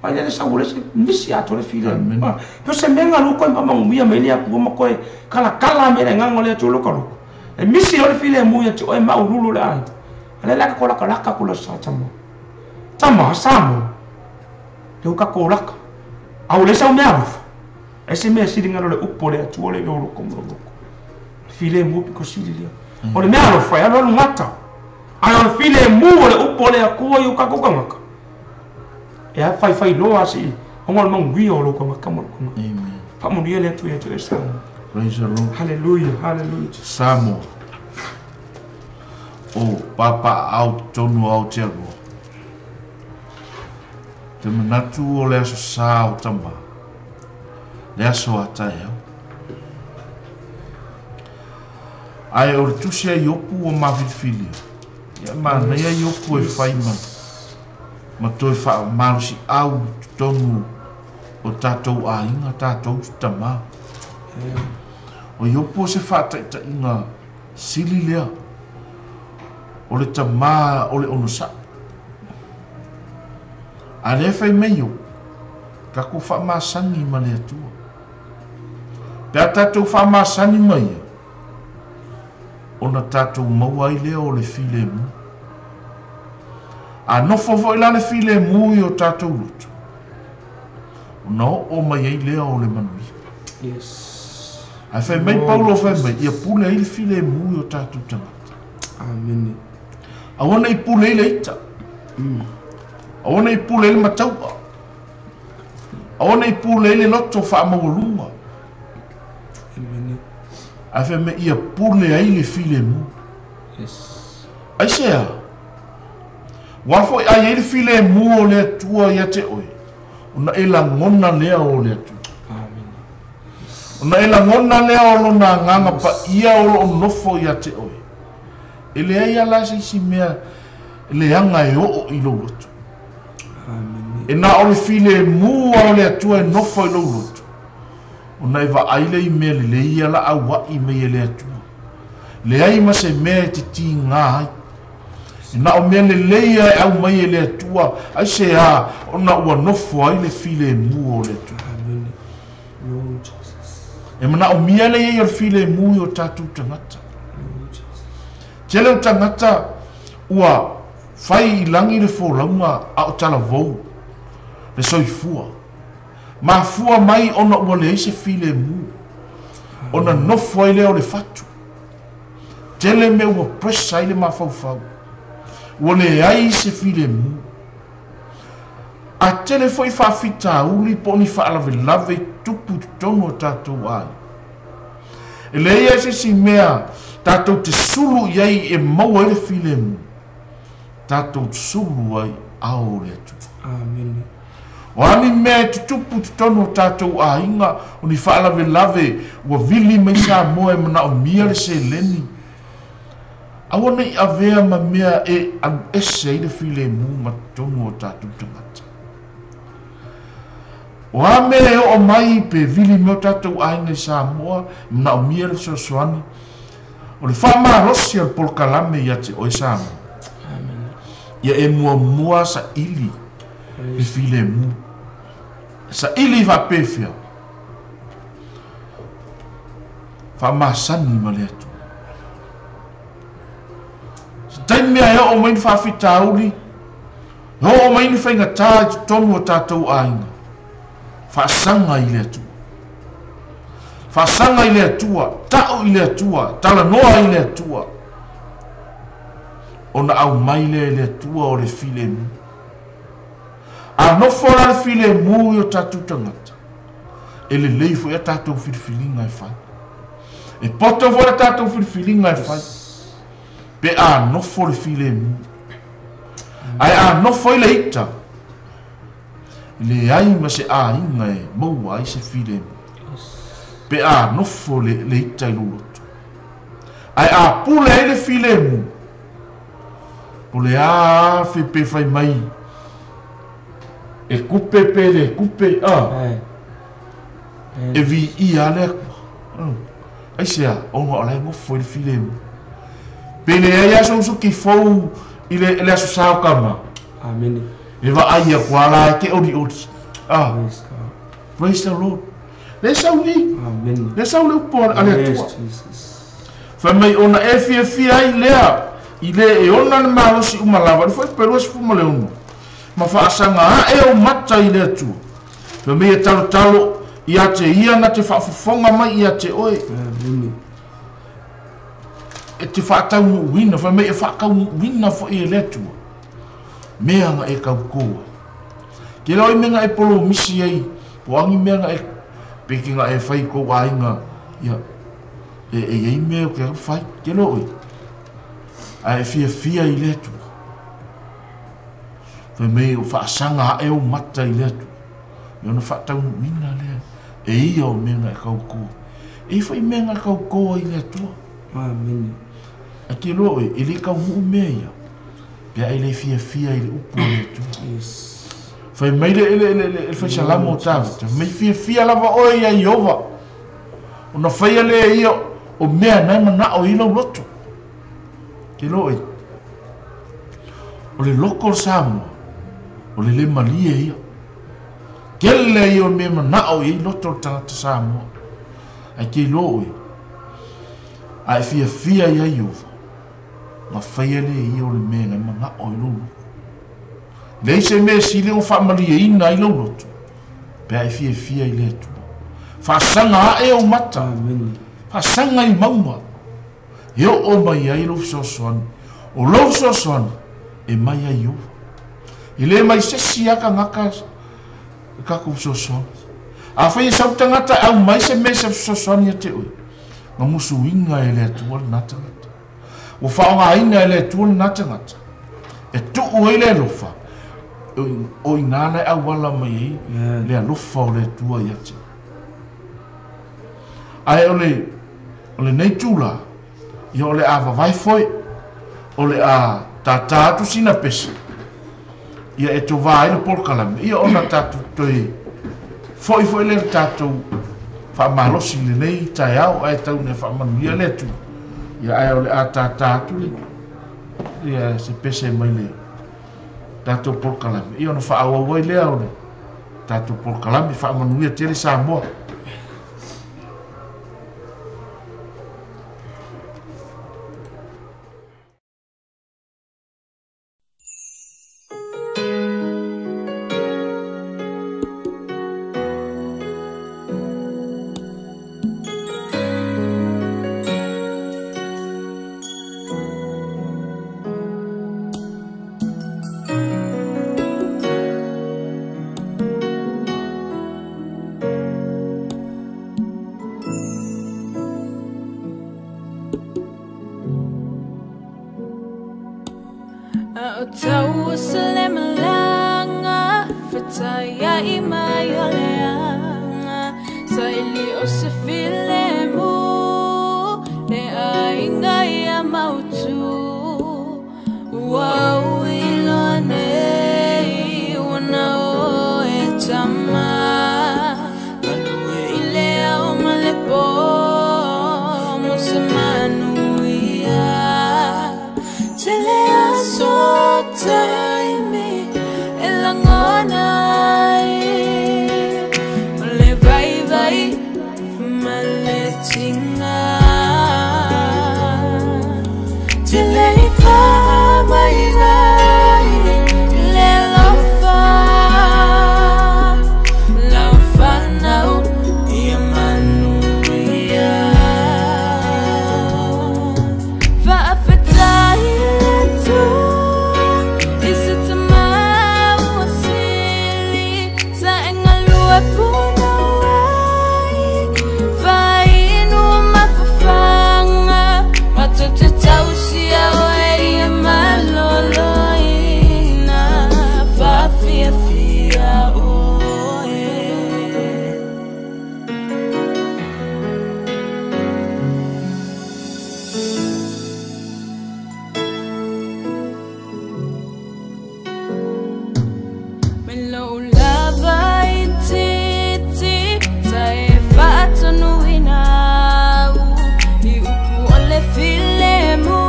S3: Ai lele sau ua leai se misi atoa le filemu. Pei o se mea na lua toe faamanuia mai le Atua ma toe talatala mai le agaga o le Atua i lota loto. E misi loa le filemu ia te oe ma aululu le aiga. A lea la ka lakalaka atu le sa tama. Tama, Samoa. Lea ua tatou laka. A ua leai sau mea alofa. Ai se mea sili nalo le upu o le Atua le i lou loto ma lou loto. O le filemu e pito sili lea. O le mea alofa e alualu gata. Ae o le filemu o le upu o le Atua i o tatou tagata. E a faifai loa se ona o le manuia o lou tagata ma lou tagata.
S1: Amen.
S3: Faamanuia le Atua ia te oe Samoa.
S1: Praise the Lord.
S3: Hallelujah, hallelujah.
S1: Samoa. O papaaao totonu o Aotearoa. Te manatu o le aso sa o tama, le aso a taeao. Ae o le tusi a Iopu ua mafilifilia, ia e manaia Iopu e fai ma, ma toe faamalosiau i totonu o tatou aiga, tatou tamā. O Iopu o se faataitaiga sili lea o le tamā o le onosai. A lea e fai mai Iopu, tatou faamasani ma le Atua. Pe a tatou faamasani ma Ia, ona tatou maua ai lea o le filemu. A nofo foi la le filemu i o tatou loto, ona oo mai ai lea o le manuia.
S3: Yes.
S1: Ae fai mai Paulo fai mai, ia pule ai le filemu i o tatou tagata.
S3: Amene.
S1: Aua ne i pule ai le ita. Aua ne i pule ai le mataua. Aua ne i pule ai le loto faamaualuga.
S3: Amene.
S1: Ae fai mai, ia pule ai le filemu.
S3: Yes.
S1: Aisea? Aua foi a i ai le filemu o le Atua ia te oe, ona e lagona lea o le Atua.
S3: Amene.
S1: Ona e lagona lea o Lona Agaga Paia o lo o nofo ia te oe. E leai lava la se isi mea leaga e oo i lou loto.
S3: Amene.
S1: E na o le filemu lava o le Atua e nofo i lou loto, ona e vaai lea i mea lelei ia la aua'i mai e le Atua. Leai ma se mea e te tiga ai. E na o mea lelei ia e aumai e le Atua, aisea ona ua nofo ai le filemu o le Atua.
S3: Amene. Lord Jesus.
S1: E manaomia le i ai o le filemu i o tatou tagata.
S3: Lord Jesus.
S1: Tele o tagata ua fai i lagi le folauga a o talavou le soifua. Mafua mai ona ua leai se filemu, ona nofo ai lea o le fatu. Tele mea ua pressure ai le mafaufau, ua leai se filemu. A tele foi faafitauli po o ni faalavelave i tupu i totonu o tatou aiga. E leai lava se isi mea tatou te sulu i ai e maua ai le filemu, tatou sulu ai i aao o le Atua.
S3: Amene.
S1: O a ni mea e tutupu i totonu o tatou aiga, o ni faalavelave ua vili mai Samoa e manaomia le seleni, aua ne i avea ma mea e alu ese ai le filemu ma totonu o tatou tagata. O a mea e oo mai pe vili mai o tatou aiga i Samoa e manaomia le fesoasoani, o le faamalosi o le polokalame ia te oe Samoa, ia e muamua saili le filemu. Saili faapefea? Faamasani ma le Atua. Se taimi e oo mai ni faafitauli, e oo mai ni faigatā i totonu o tatou aiga, faasaga i le Atua. Faasaga i le Atua, tau i le Atua, talanoa i le Atua, ona aumai lea e le Atua o le filemu. A nofo la le filemu i o tatou tagata, e lelei foi a tatou filifiliga e fai. E poto foi a tatou filifiliga e fai, pe a nofo le filemu. Ae a nofo i le ita, e leai ma se aiga e maua ai se filemu, pe a nofo le ita i lou loto. Ae a pule ai le filemu, po le a afe pe fai mai, e kupe pe le kupe, a e viia le Atua. Aisea, ona o la e nofo i le filemu. Pe leai lava sou suki fou i le aso Sa o Kama.
S3: Amene.
S1: E vaai aku lava la e te olioli. Ah.
S3: Praise God.
S1: Praise the Lord. Le sau ni.
S3: Amene.
S1: Le sau le upu a le Atua.
S3: Yes, Jesus.
S1: Fai mai ona e fiafia ai lea i le e ona le malosi uma lava, le fuaiupu e 26, ma faasaga ae ou mata i le Atua. Fai mai e talotalo ia te ia na te faafofoga mai ia te oe.
S3: Amene.
S1: E te faataunuuina, fai mai e faataunuuina foi e le Atua mea na e tautō ai. Ke loa i mea na e polomisi ai, po o a ni mea na e, pe ke na e fai i kou aiga, ia, e i ai mea o ke alu fai, ke loa oe, ae e fiafia i le Atua. Fai mai o faasaga ae ou mata i le Atua, ia ona faataunuuina lea e ia o mea na e tautō ai. E i ai foi mea na e tautō ai i le Atua.
S3: Amene.
S1: Ae ke loa oe, e le taunuu mea ia, pe a e le fiafia i le upu a le Atua.
S3: Yes.
S1: Fai mai le faisalamo o Tavita, fai mai fiafia lava oe ia Ieova, ona faia lea e ia o mea na e manao i ai lau loto. Ke loa oe, o le loko o le Samoa, o le le malie ia. Tele ia o mea manao i ai loto o le tagata Samoa. Ae ke iloa oe, a e fiafia ia Ieova, na faia lea e ia o le mea na e manao i lou loto. Leai se mea e sili ona faamalieina ai lou loto, pe a e fiafia i le Atua. Faasaga ae ou mata,
S3: Amene.
S1: faasaga i mauga, e oo mai ai lou fesoasoani. O lou fesoasoani e mai ai Ieova. E le mai se isi lava tagata e tatou fesoasoani. Afai e sau tagata e aumai se mea se fesoasoani ia te oe, na musuina e le Atua lena tagata. Ua faaaogaina e le Atua lena tagata e tuu ai le alofa, o i ina la e auala mai ai le alofa o le Atua ia te oe. Ae o le lenei tula, ia o le a vavae foi, o le a tātā atu sina pese, ia e tovā ai le polokalame, ia ona tatou toe foi foi lea le tatou faamalosi i lenei taeao, ae tau ina faamanuia le Atua. Ia ae o le a tātā atu le ia se pese mai le tatou polokalame, ia ona faaauau ai lea o le tatou polokalame. Faamanuia tele Samoa.
S4: Tau se le malaga Fetaia i mai o leaga Sa ili o se filemu Le aiga ia mautu Ua uiloa nei Ua o e tama Galue i le ao ma le pō Mo se manuia Tele aso taimi e lagona ai O le vaivai ma le tiga Tele i faamaiga ai le alofa Lau fanau ia manuia Faafetai i le Atua i se tamā ua sili Sa e galue punouai Fainu ma fafaga Matou te tausia oe ia malōlōina Faafiafia oe. Mai lou lava itiiti Sa e faatonuina au I upu o le filemu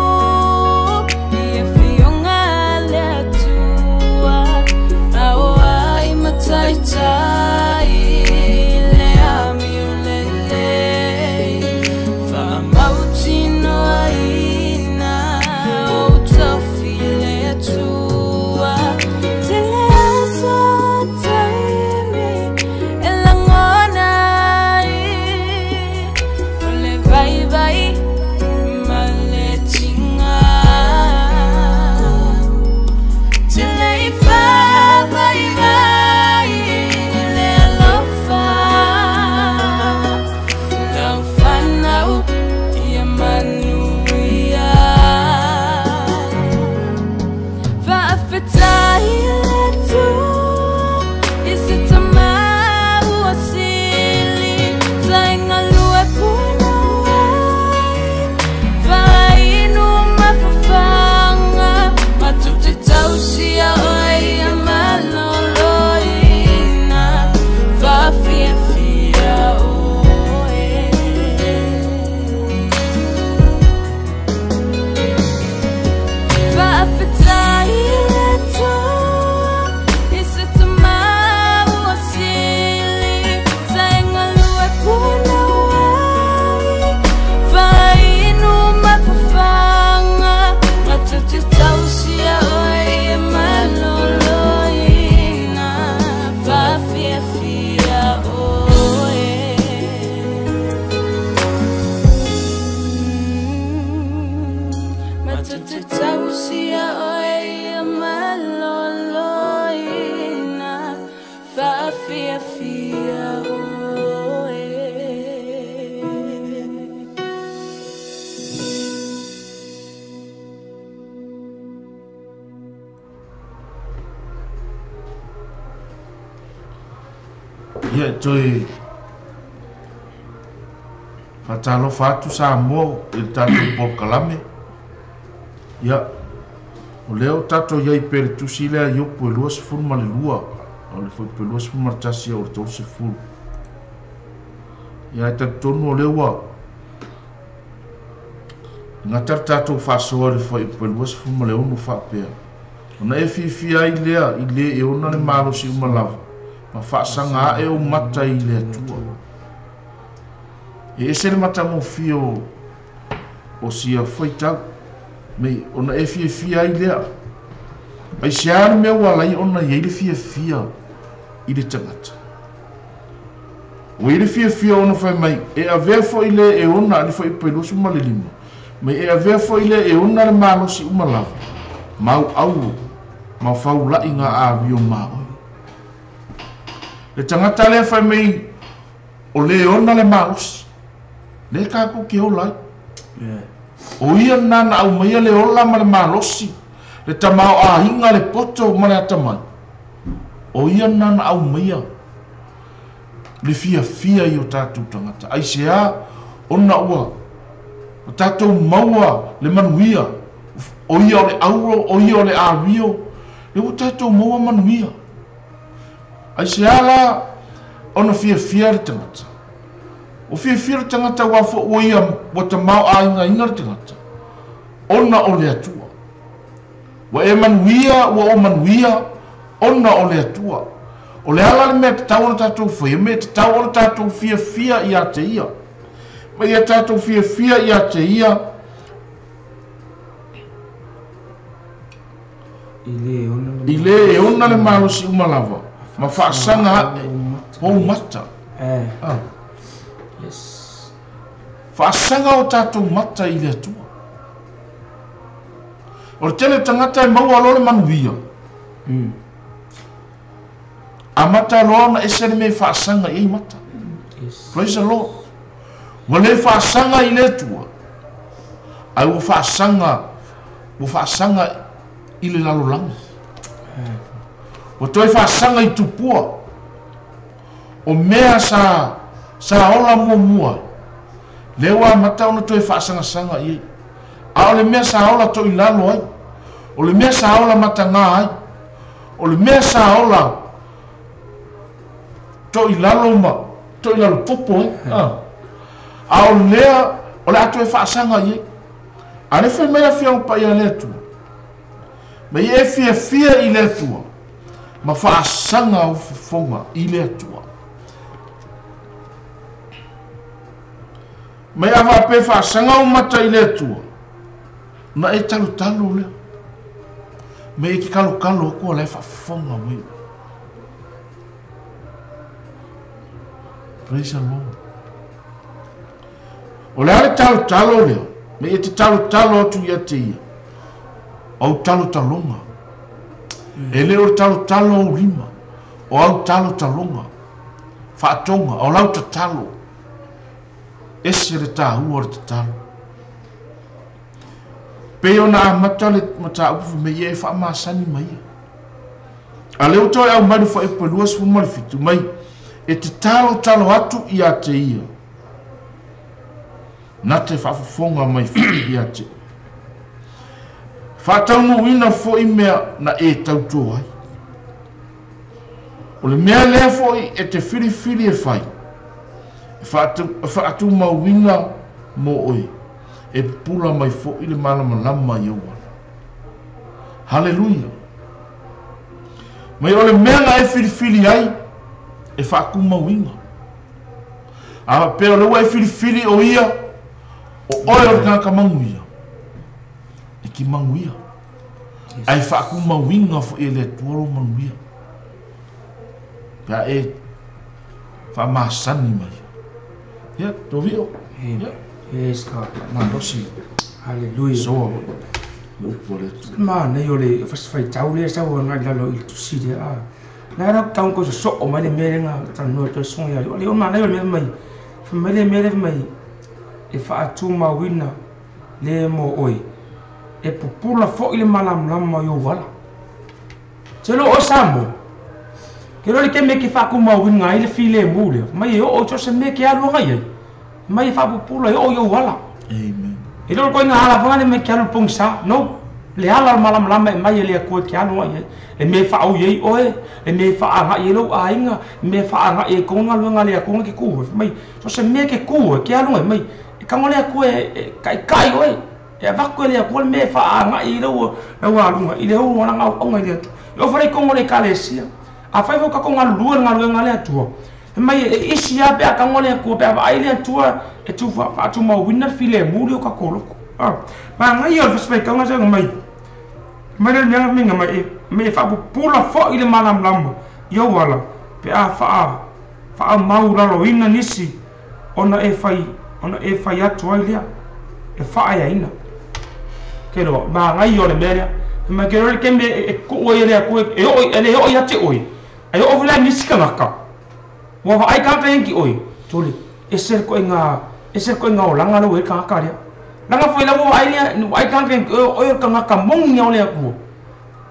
S4: I afioga a le Atua Aoai ma taitai Le amio lelei Faamautinoaina Ou tofi i le Atua Tele aso taimi e lagona ai O le vaivai ma le tiga Tele i faamaiga ai le alofa Lau fanau ia manuia Faafetai i le Atua i se tamā ua sili Sa e galue punouai Fainu ma fafaga Matou te tausia oe ia malōlōina Faafiafia oe. Faafetai i le Atua i se tamā ua sili Sa e galue punouai Fainu ma fafaga Matou te tausia oe ia malōlōina Faafiafia oe. Matou te tausia oe ia malōlōina Faafiafia oe.
S1: Ia e toe faatalofa atu Samoa i le tatou polokalame. Ia, o lea ua tatou i ai pea i le tusi lea Iopu e 22, o le fuaiupu e 21 o le 30. Ia, e talitonu o lea ua gata le tatou faasoa i le fuaiupu e 26 faapea. Ona e fiafia ai lea i le e ona le malosi uma lava, ma faasaga ae ou mata i le Atua. E ese le matagofie o sia faitau, mei ona e fiafia ai lea. Ai se a le mea ua ala ai ona i ai le fiafia i le tagata. Ua i ai le fiafia ona fai mai, e avea foi le e ona le fuaiupu e 25, mai e avea foi le e ona le malosi uma lava, mau auo, ma faula'i ngā āwio mā oe. Le tagata lea fai mai, o le ona le malosi, le tātou ke ola ai. O ia nā na aumaia le ola ma le malosi. Le tamaoaiga le poto ma le atamai, o ia lena na aumaia le fiafia i o tatou tagata. Aisea? Ona ua tatou maua le manuia, o ia o le auro, o ia o le amio, lea ua tatou maua manuia. Aisea la ona fiafia le tagata? Ua fiafia le tagata aua foi ua ia ua tamaoaigaina le tagata ona o le Atua. Ua e manuia, ua ou manuia ona o le Atua. O le ala le mea e tatau ona tatou faia, mea e tatau ona tatou fiafia ia te Ia. Ma ia tatou fiafia ia te Ia i le e ona le malosi uma lava, ma faasaga ae ou mata. Faasaga o tatou mata i le Atua. O le tele o tagata e maua loa le manuia, amata loa ona ese le mea e faasaga i ai mata. Praise the Lord. Ua le faasaga i le Atua, ae ua faasaga i le lalolagi. Ua toe faasaga i tupua. O mea sa ola muamua, lea ua amata ona toe faasagasaga i ai. A o le mea sa ola toilalo ai, o le mea sa ola mataga ai, o le mea sa ola toilalo ma toilalo popo ai. A o lea, o le a toe faasaga i ai. A le fai mai le Afioga Paia le Atua, ma ia e fiafia i le Atua, ma faasaga au fofoga i le Atua. Ma ia faapea faasaga au mata i le Atua, na e talotalo lea. Ma e te kalokalo atu o la e faafofoga mai. Praise the Lord. O le a le talotalo lea, ma e te talotalo atu ia te ia, au talotaloga. E le o le talotalo au lima, o au talotaloga, faatoga, o lau tatalo. Ese le tāua o le tatalo. Pei ona amata le mataupu me ia e faamasani mai ia. A lea ua toe aumai le fuaiupu e 27 mai, e te talotalo atu ia te ia, na te faafofoga mai foi ia te oe. Faataunuuina foi mea na e tauto ai. O le mea lea foi e te filifili e fai, e faatumauina mo oe, e pupula mai foi le malamalama i ou ala. Haleluia. Mai o le mea na e filifili ai, e faatumauina. A faapea o le ua e filifili o ia, o oe o le tagata manuia, e te manuia. Ae faatumauina foi e le Atua lou manuia. Pe a e faamasani mai. Ia, Tovio. Ia.
S3: Yes, God.
S1: Malosi.
S3: Hallelujah.
S1: Soa foi le upu a le Atua.
S3: Manaia o le faitau lea sau agai i lalo i le tusi lea. Na la tau ko so o mai le mea lea na talanoa toe susuga ia le. O manaia o le mea mai, fai mai le mea lea mai, e faatumauina le mo oe, e pupula foi le malamalama i ou ala. Te lo o Samoa, ke lo le ke me ke faatumauina ai le filemu lea, mai e oo i so o se mea ke alu agai ai, mai e faapupula e oo i ou ala.
S1: Amen.
S3: E le o le koiga ala fanga le mea ke alu pogisa, no. Le ala o le malamalama e mai e le Atua ke alu agai ai. Le mea e faaui ai oe, le mea e faaaga'i ai lou aiga, le mea e faaaga'i ai kou galuega a le Atua ke ku oe. Mai, so se mea ke ku oe, ke alu agai mai, e tago le Atua e taitai oe. E avatu e le Atua le mea e faaaga'i ai lau aluga i le ou alaga auauna i le Atua. E oo foi la i totonu o le Ekalesia. Afai foi tatou galulue i le galuega a le Atua, fai mai e isi lava pe a tago le Atua, pe a vaai le Atua e tu faatumauina le filemu lea o tatou loto. Manaia o le fasifaitauga sa mai, mai le mea minga mai e, me e faapupula foi le malamalama i ou ala, pe a faamaulaloina nisi ona e fai atu ai lea, e faaeaina. Ke loa, manaia o le mea lea. Fai mai ke loa le taimi e tuu ai e le Atua, e le oo ia te oe, ai oo foi la nisi tagata. Ua vaai tagata ia ki oe, tole, ese le koiga olaga lau e le tagata lea. Laga foi lau vaai lea, vaai tagata ia ki oe, oe o le tagata moni o le Atua.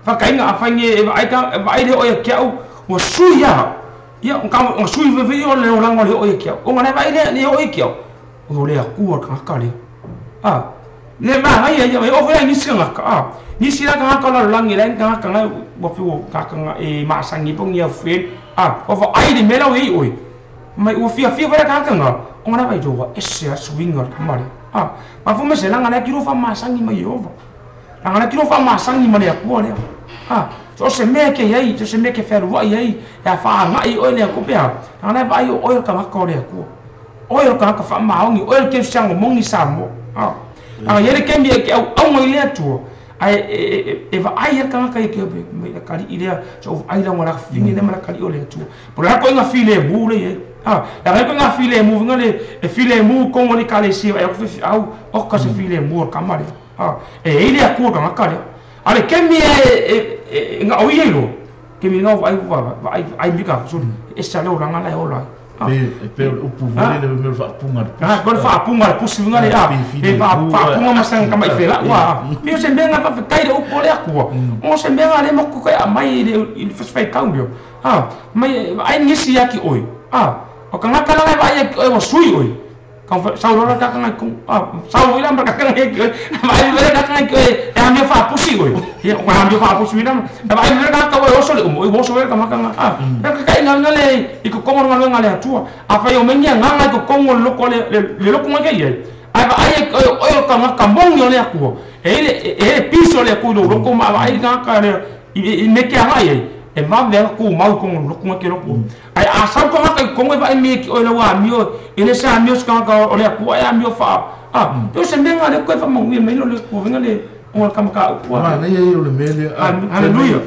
S3: Fakaiga afai e vaai ka vaai le oo ia te au ua sui a. Ia o sui fefe o le olaga o le oo ia te au. Ona le vaai lea le oo ia te au. O le Atua le tagata lea. A le magaia ia e oo foi nisi tagata. A nisi la tagata o lalolagi le tagata na ua fiu tagata e masagi po ni au friend. A o vaai le mea la ua i ai oe. Mai ua fiafia foi le tagata na. Ona le vaai ua ese a suiga o le tama lea. A mafua mai se laga lea kilo faamasagi mai Ieova. Laga lea kilo faamasagi ma le Atua lea. A so o se mea ke iai, so se mea ke fealuai ai, e a faagai oe le Atua pe a. Laga lea vaai o oe o le tagata o le Atua. Oe o le tagata faamaoni, oe o le kerisiano moni Samoa. A laga ia le kemi e ke auauga i le Atua. Ae e vaai ai le tagata ia ke mai le kali'i lea, so o vaai laga la fafine lea ma la kali'i o le Atua. Po le a koiga filemu le iai. A laga koiga filemu vinga le e filemu kongo le ekalesia e au fefiau o ka se filemu o le kama lea. A e ei le Atua tagata lea. A le kemi e ngao ia ilo. Kemi ngao vaai vaai vaai mika soli. E sa le olaga la e ola ai.
S1: E pe o le upu foi lele mea o le faapuga le
S3: pusi. Ah, o le faapuga le pusi vinga le a. E faapuga ma sanga kama i fela ua. Pe o se mea nga faafetai le upu o le Atua. O se mea nga le maku kai aumai i le faifeitau lea. Ah, mai vaai nisi ia ki oe. Ah, o kangaka laga e vaai ia ki oe ua sui oe. Sau loa le kakanga i ku, ah, sau ila ma kakanga i oe. Vaai le kakanga i oe e amio faapusi oe. Ia, o amio faapusi ila. Vaai le kakanga oe oso le umo, oe oso le kamakanga. Ah, ka kai nga le i ko kongo nga le Atua. A fai o mengia nga i ko kongo loko le le loko nga ia. Ai vaai oe oe ka mongi o le Atua. E le piso le Atua loko ma vaai nga le i me ke anga ia. E vave a ku mau kongo loko nga ke loko. Ai a sau ka nga kongo e vaai me ki oe la wa amio e le sa amio ska ka o le Atua e amio fa. Ah, pe o se mea nga le koe fa manuia mai lo le Atua vinga le o ka maka u.
S1: Ma nei e o le mele.
S3: Hallelujah.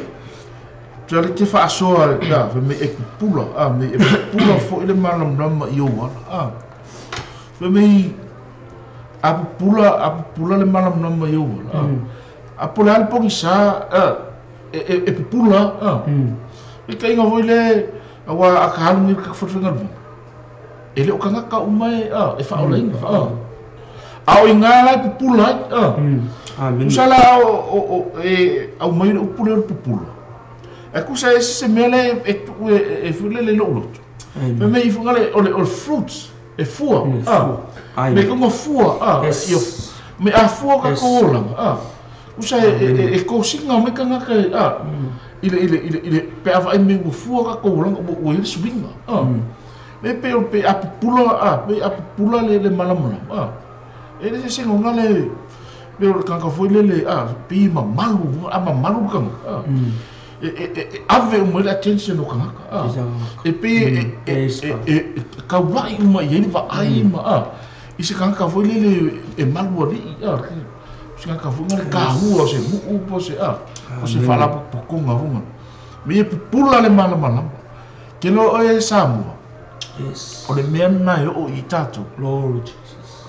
S1: Tia le te faasoa le fe me e pupula, a me e pupula foi le malamalama i ou ala. A fe me a pupula le malamalama i ou ala. A po le ale pogisa e pupula. E kainga foi le aua a ka halu ni ka fotofenga le e le o kangaka uma e e faaolaina. A o i ngā lai pupula ai.
S3: Amen.
S1: Usala o e au mai le upu le o le pupula. E kusa e se mea le e tu e fule le lou loto. Fe me i funga le o le fruits e fua. Me kongo fua. Me a fua ka ko olanga. Usa e kosinga me kangaka i le pe ava me ua fua ka ko olanga ua i le suinga. Me pe o pe a pupula pe a pupula le malamalama. E le se ngonga le pe o le kanga foi le le pi mamalu a mamalu kanga. E ave o mai le attention o kangaka. E pe e kaulai uma i ele vaai ma i se kangaka foi le le e malu ali se kangaka foi ngale kahua se muu po se o se falapopokonga vonga. Me e pupula le malamalama. Ke lo e Samoa.
S3: Yes.
S1: O le mea na e o i tātou.
S3: Lord Jesus.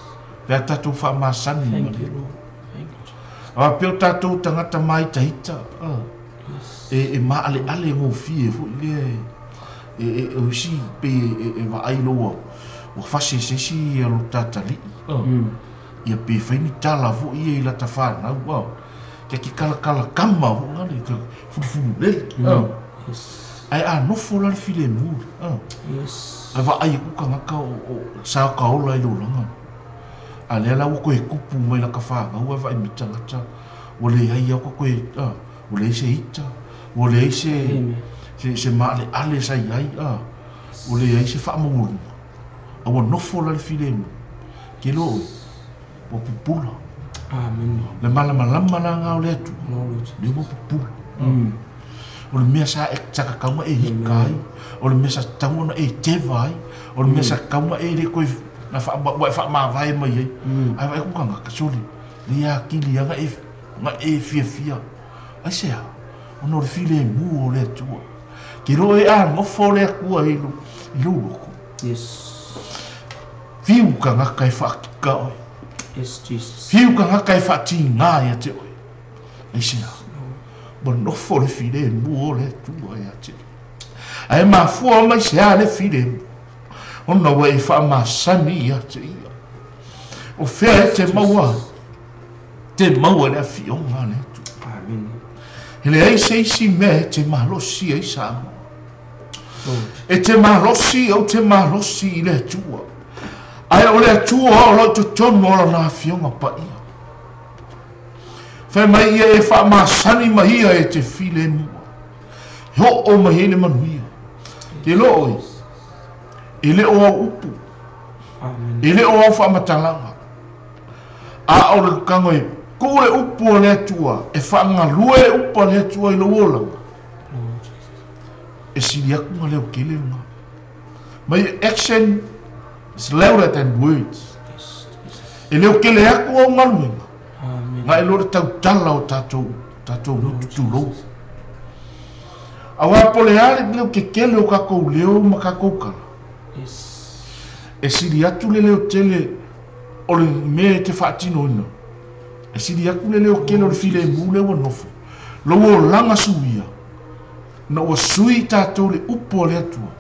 S1: Pea tātou whaamasani.
S3: Thank you, Lord. Thank you, Jesus.
S1: A peo tātou tangata mai tahita.
S3: Yes.
S1: E maale ale ngō fie foi le e usi pe e vaai loa. Ua fase se si ia lo tātali'i. Ia pe whaini tala foi ia i lata whānau. Kia ki kalakala kama fo ngale ka furufuru lele.
S3: Yes.
S1: Ai a nofo la le file muli.
S3: Yes.
S1: Ai vaai ku kangaka o sa ka ola i lolanga. A lea la ua koe kupu mai la ka whāngau ai vaai mi tangata. Ua le ai au ka koe, ua le ai se ita. Ua le ai se maale ale sa i ai. Ua le ai se whaamawulunga. A ua nofo la le file muli. Ke lo oe, ua pupula.
S3: Amen.
S1: Le malamalama la ngā o le Atua.
S3: Lord.
S1: Le ua pupula. O le mea sa e tsakakaunga e hika ai. O le mea sa taunga e teva ai. O le mea sa kaunga e le koe na wha e whaamavae mai ai. Ai vai kukanga ka soli. Le ia kili anga e nga e fia fia. Ai sea, ono le file e mu o le Atua. Ke roa e a ngofo o le Atua i lou loko.
S3: Yes.
S1: Whiu ka ngaka e whaakika oe.
S3: Yes, Jesus.
S1: Whiu ka ngaka e whaatinga ia te oe. Ai sea, ua nofo le file e mu o le Atua ia te. Ai mafua mai se a le file e mu. Ona ua e whaamasani ia te ia. O fea e te maua. Te maua le awhionga le Atua.
S3: Amen.
S1: E leai se isi mea e te malosi ai Samoa. E te malosi, ou te malosi i le Atua. Ae o le Atua o lo o i totonu o Lana Afioga Paia. Fai mai ia e faamasani mai ia e te filemu. E oo mai ai le manuia. Te iloa oe, e le o au upu, e le o au faamatalaga, a o le tago e tuu le upu a le Atua, e faagalue le upu a le Atua i lou olaga, e sili atu ona leo tele lena. My action is louder than words. E leo tele atu au galuega, na i lo le tautala o tatou, tatou gutu tulou. Aua po o le a le leo tetele o tatou leo ma tatou tala, e sili atu le leo tele o le mea e te faatinoina, e sili atu le leo tele o le filemu lea ua nofo, lou olaga suia, ina ua sui i tatou le upu a le Atua,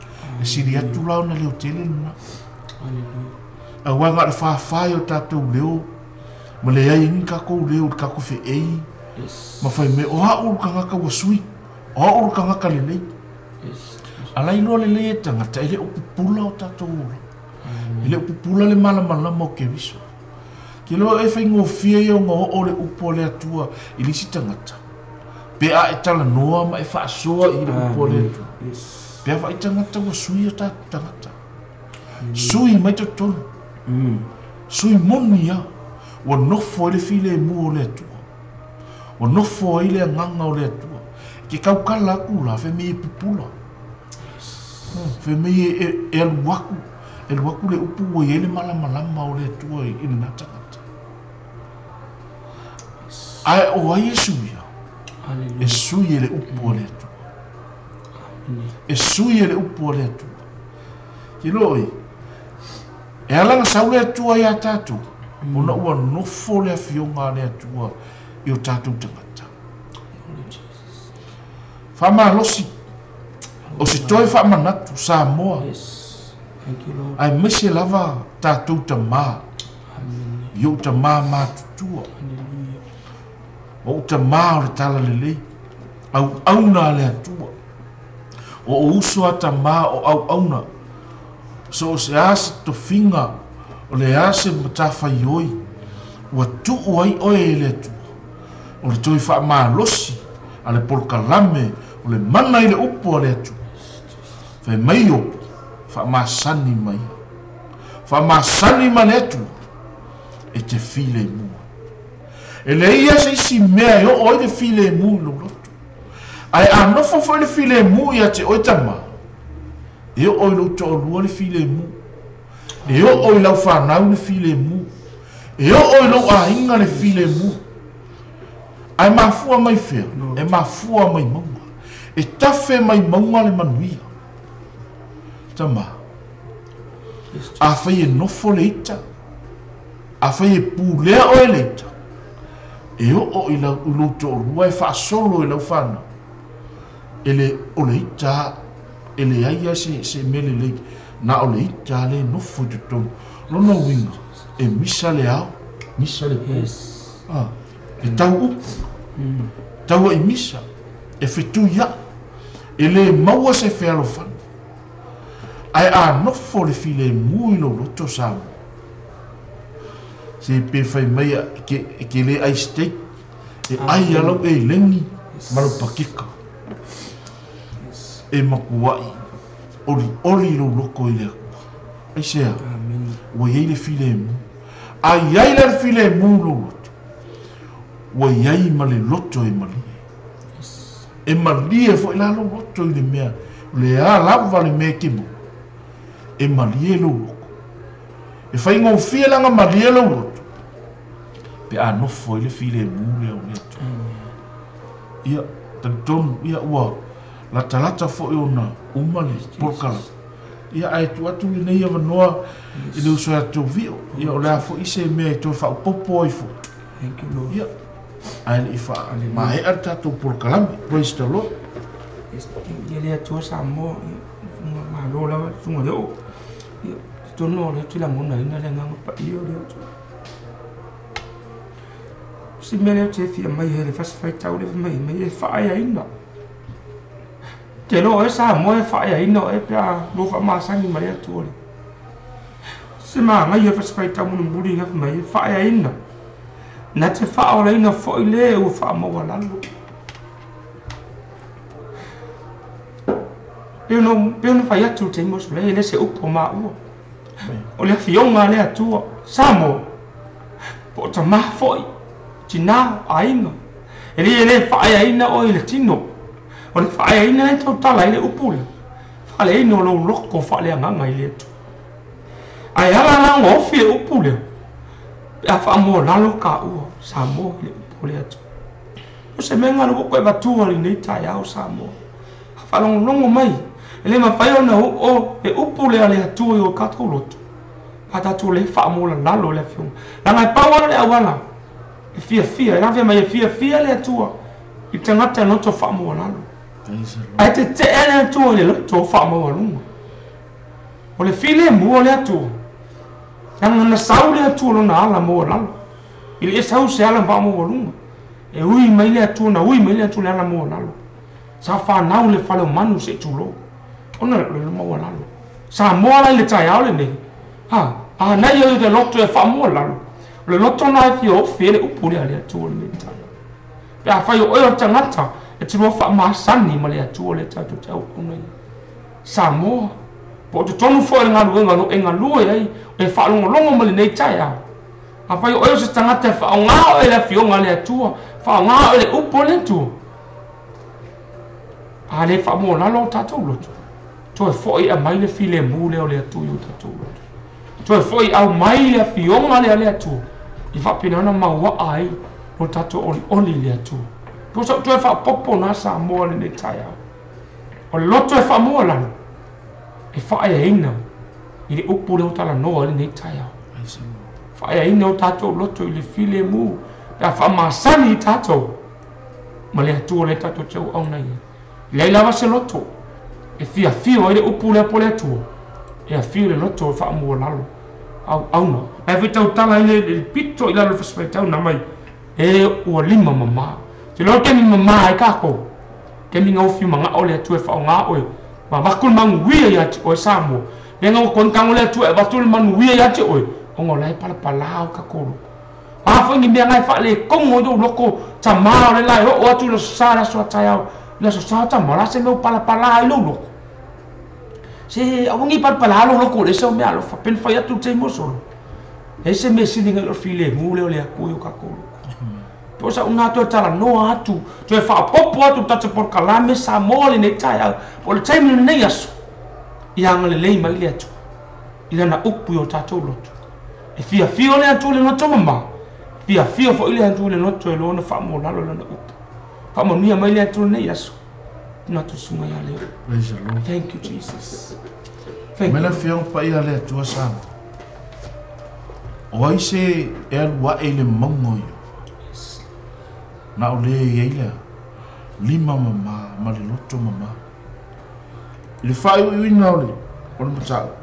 S1: e sili atu la ona leo tele lena. Aua na o le fāfā i o tatou leo, ma leai ai ni tatou leo i le tatou feei, ma fai mai, o au le tagata ua sui, o au le tagata lelei. A la iloa lelei e tagata, e le o pupula o tatou ola. E le o pupula le malamalama o Keriso. Ke loa e faigofie ia ona oo le upu a le Atua i le isi tagata, pe a e talanoa ma e faasoa i le upu a le Atua. Pe a vaai tagata ua sui o tatou tagata. Sui mai totonu. Sui moni lava. Ua nofo ai le filemu o le Atua. Ua nofo ai le agaga o le Atua. E te tautala atu la, fai mai e pupula. Fai mai e alu atu, e alu atu le upu ua i ai le malamalama o le Atua i lena tagata. Ae o ai e suia? E sui e le upu a le Atua. E sui e le upu a le Atua. Te iloa oe, e ala ona sau le Atua ia tatou, ona ua nofo le Afioga a le Atua i o tatou tagata. Faamalosi, o se toe faamanatu Samoa, aemaise lava tatou tama, i ou tama matutua, o ou tama o le Talalelei, auauna a le Atua, o ou uso a tama o auauna, so o se a se tofiga, o le a se matafaioi, ua tuu ai oe e le Atua, o le toe faamalosi a le polokalame o le mana i le upu a le Atua. Fai mai Iopo, faamasani ma ia. Faamasani ma le Atua, e te filemu ai. E leai lava se isi mea e oo ai le filemu i lou loto. Ae a nofo foi le filemu ia te oe tama, e oo i lou toalua le filemu, e oo i lau fanau le filemu, e oo i lou aiga le filemu. Ae mafua mai fea? E mafua mai mauga. E tafe mai mauga le manuia. Tama, afai e nofo le ita, afai e pulea oe le ita, e oo i lau, i lou toalua e faasolo i lau fanau, e le, o le ita e leai lava se, se mea lelei, na o le ita lea e nofo i totonu. Lona uiga, e misa le ao, misa le po. Ah, e tau upu, tau ai misa, e fetuiai, e le maua se fealofani. Ae a nofo le filemu i lou loto Samoa, se pe fai mai e ke le ai steak, e ai a lau eleni ma lau pakeka. E matuai olioli lou loko i le Atua. Aisea? Ua i ai le filemu. A i ai la le filemu i lou loto, ua i ai ma le loto e malie. E malie foi la lou loto i le mea, o le a lava le mea e te maua, e malie lou loko. E faigofie la ona malie lou loto, pe a nofo ai le filemu lea o le Atua. Ia, talitonu, ia ua latalata foi ona uma le polokalame. Ia, ae tuu atu lenei avanoa i le uso ia Tovio, ia o le a foi se mea e toe faaopoopo ai foi.
S3: Thank you, Lord.
S1: Ia, ae le i faamaea le tatou polokalame. Praise the Lord.
S3: Yes, ia le Atua Samoa, ia, malo lava le susuga i le oo. Ia, totonu o lea ou te lagonaina le agaga paia o le Atua. Si mea lea ou te fia mai ai le fasifaitau lea fai mai e faaeaina. Te iloa oe Samoa e faaeaina oe pe a lua faamasani ma le Atua lea. Se manaia le fasifaitau mulimuli lea fai mai e faaeaina. Na te faaolaina foi le ua faamaualalo. Pei ona fai atu i le taimi ua sola, e le se upu a maua. O le afioga a le Atua, Samoa, po o tama foi, tina, aiga, e le le faaeaina oe i le tino. O le faaeaina lea e tautala ai le upu lea, faaleaina o lou loto faaleagaga i le Atua. Ae ala la ona ofi le upu lea, pe a faamualalo taua Samoa i le upu a le Atua. O se mea lena ua ou toe avatua i lenei taeao Samoa. A faalogologo mai, e le mafai ona oo le upu lea a le Atua i o tatou loto, a tatou le faamualalalo i le Afioga. Leaga e pau lava le auala e fiafia, e lavea mai e fiafia le Atua i le tagata e loto faamualalo. Ae tetee le Atua i le loto faamaualuga. O le filemu o le Atua, leaga na sau le Atua lona ala maualalo. E le sau se ala faamaualuga. E ui mai le Atua, na ui mai le Atua le ala maualalo. Sa fanau le fale o manu se i tulou, ona o le maualalo. Samoa la i le taeao lenei, ha, anai ia i le loto e faamualalo. O le loto lena e fia ofi ai le upu lea a le Atua i lenei taeao. Pe afai o oe o le tagata e te lua faamasani ma le Atua lea tatou te auauna i ai. Samoa, po o totonu foi o le galuega o lo o e galue ai, e faalogologo mai lenei taeao. Afai o oe o se tagata e faaaoga oe i le Afioga a le Atua, faaaoga oe i le upu a le Atua, a le faamualalo o tatou loto, toe foi e aumai le filemu lea o le Atua i o tatou loto. Toe foi e aumai le Afioga lea a le Atua, i faapena ona mauaa ai lo tatou olioli i le Atua. Po o sau toe faaopoopo na Samoa i lenei taeao. O le loto e faamualalo, e faaeaina i le upu lea ua talanoa i lenei taeao. Faaeaina o tatou loto i le filemu pe a faamasani i tatou ma le Atua lea tatou te auauna i ai. E leai lava se loto e fiafio ai le upu lea po le Atua, e afio i le loto e faamualalo auauna. Ae foi tautala ai le pito i lalo o le fasifaitau na mai e ua lima mama. Te iloa taimi mama ai tatou, taimi gaofi manao le Atua e faaaoga oe ma avatu le manuia ia te oe Samoa. Mea na ua tago le Atua e avatu le manuia ia te oe, ona o la e palapala o tatou loto. A foi ni mea na e faalekogo i lou loto tamā o le la e oo atu i le aso sa le aso a taeao, i le aso sa o tamā, o le a se mea ua palapala ai lou loto? Se aua ne i palapala lou loto i le ese o mea alofa, pe na fai atu le taimi ua sola. Leai se mea sili nai lo le filemu lea o le Atua i o tatou loto. Po o sau na toe talanoa atu, toe faaopoopo atu le tatou polokalame Samoa lenei taeao, po o le taimi o lenei aso, ia agalelei mai le Atua i Lana upu i o tatou loto. E fiafia le Atua i le loto mama, fiafia foi le Atua i le loto e iloa ona faamualalo i Lana upu. Faamanuia mai le Atua i lenei aso. Tuna atu susuga ia Leo.
S1: Praise the Lord.
S3: Thank you Jesus. Thank
S1: Mai le
S3: you.
S1: Afioga Paia a le Atua Samoa. O ai se e alu ae i le mauga o Iofa? Na o le i ai le lima mama ma le loto mama. I le faaiuiuina o le o le mataupu,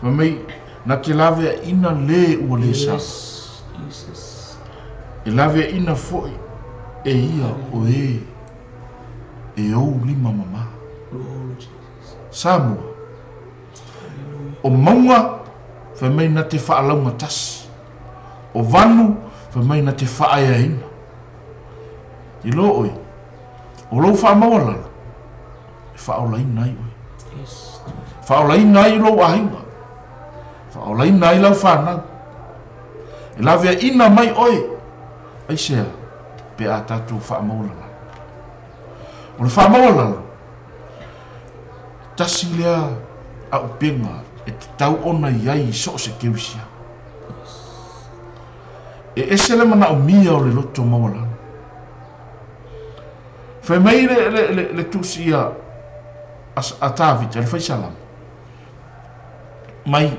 S1: fai mai, na te laveaina le ua le sa.
S3: Yes, Jesus.
S1: E laveaina foi e ia o e e ou lima mama.
S3: Lord Jesus.
S1: Samoa,
S3: Hallelujah.
S1: o mauga, fai mai na te faalaugatasi. O vanu, fai mai na te faaeaina. Iloa oe, o lou faamaualalo, e faaolaina ai oe.
S3: Yes.
S1: Faaolaina ai lou aiga. Faaolaina ai lau fanau. E laveaina mai oe, aisea, pe a tatou faamaualalo. O le faamaualalo, tasi lea aupega e tatau ona i ai i so o se kerisiano. E ese le manaomia o le loto maualalo. Fai mai le, le, le, le tusi a, a, a Tavita, le faisalama, mai,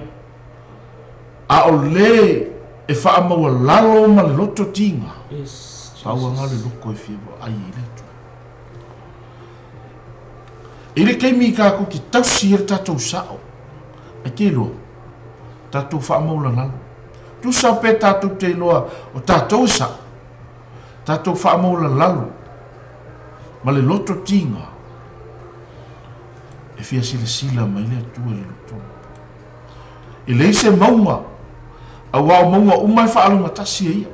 S1: a o le e faamaualalo ma le loto tiga,
S3: Yes,
S1: pau le
S3: Jesus.
S1: loko e fia ai i le Atua. I le taimi i kākou te tausi ai le tatou sao, ai te iloa, tatou faamaulalalo. Tusa pe tatou te iloa o tatou e sao. Tatou faamaualalalo ma le loto tiga e fia silasila mai le Atua i le loto. E leai se mauga, auā o mauga uma e faalogatasi e Ia.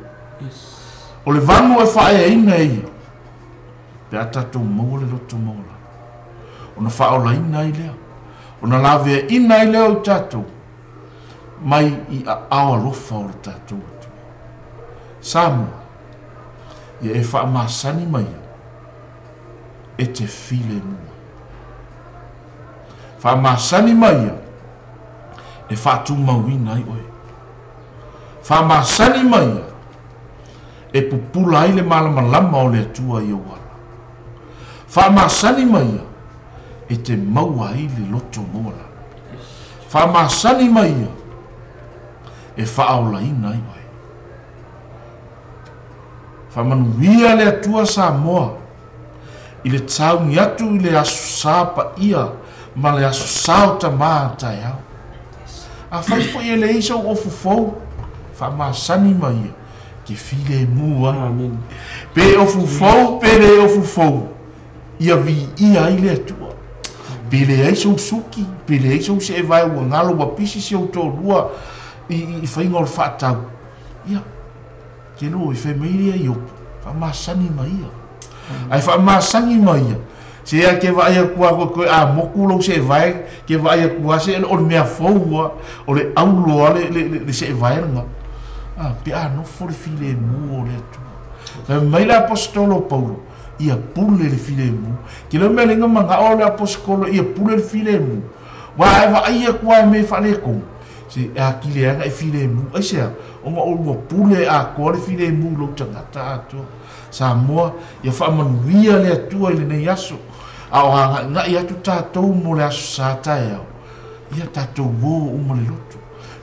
S1: O le vanu e faaeaina e Ia, pe a tatou maua le loto maualalo, ona faaolaina ai lea, ona laveaina ai lea o i tatou mai i aao alofa o le tatou Atua. Samoa, ia e faamasani mai ia e te filemu ai. Faamasani mai ia e faatumauina ai oe. Faamasani mai ia e pupula ai le malamalama o le Atua i ou ala. Faamasani mai ia e te maua ai le loto maualalo. Faamasani mai ia e faaolaina ai oe. Faamanuia le Atua Samoa i le tauni atu i le Aso Sa paia ma le Aso Sa o Tamā a taeao. Afai foi e leai sou ofu fou, faamasani mai ia te filemu ai. Pe ofu fou pe le ofu fou, ia viia ai le Atua. Pe leai sou suki, pe leai sou seevae ua galo ua pisi si ou toalua i faiga o le faatau, ia, te lua i fai mai ia Iopu, faamasani mai ia. Ae faamasani mai ia, se a ke vaai atu a koe a moku lou seevae, ke vaai atu a se o le mea fou a, o le aulo a le seevae lena. A, pe a nofo le filemu o le Atua. Fai mai le aposetolo o Paulo, ia pule le filemu. Ke leo mea lenga manao o le aposetolo ia pule le filemu. Wa e vaai atu a e me faaletonu. Se e atili ai ona e filemu. Aisea? Ona o ua pule atoa le filemu i lou tagata atoa. Samoa, ia faamanuia le Atua i lenei aso, a o agaigai atu tatou mo le Aso Sa taeao, ia tatou o uma le loto.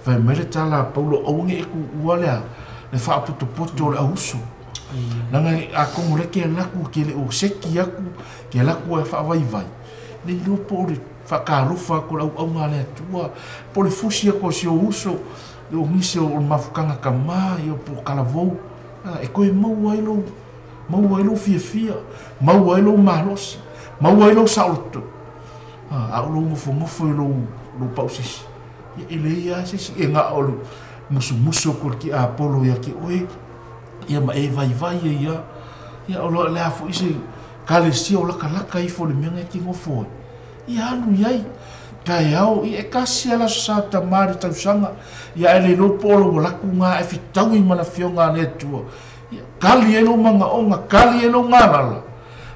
S1: Fai mai le tala a Paulo, aua ne i e tuua le a, le faapotopoto o le auuso. Leaga atonu o lea e te alu atu, e te le o seki atu, te alu atu e faavaivai, le iloa po o le faatalofa atu o le auauna a le Atua, po o le fusi atu o si ou uso, o nisi o le mafutaga tama, ia po o talavou, e toe maua ai lou, maua ai lou fiafia, maua ai lou malosi, maua ai lou saoloto. A o lou nofonofo i lou, lou pausisi, ia e leai lava se isi e na o le musumusu atu o le tiapolo ia te oe, ia ma e vaivai ai lava. Ia o le a foi se kalesia o lakalaka ifo i le mea na e te nofo ai, ia alu i ai. Taeao, ia e tasi lava le Aso Sa Tama i le tausaga, ia ae le iloa po o lou alaku na e fetaui ma le Afioga a le Atua. Ia kali ai lou manaoga, kali ai lou galala,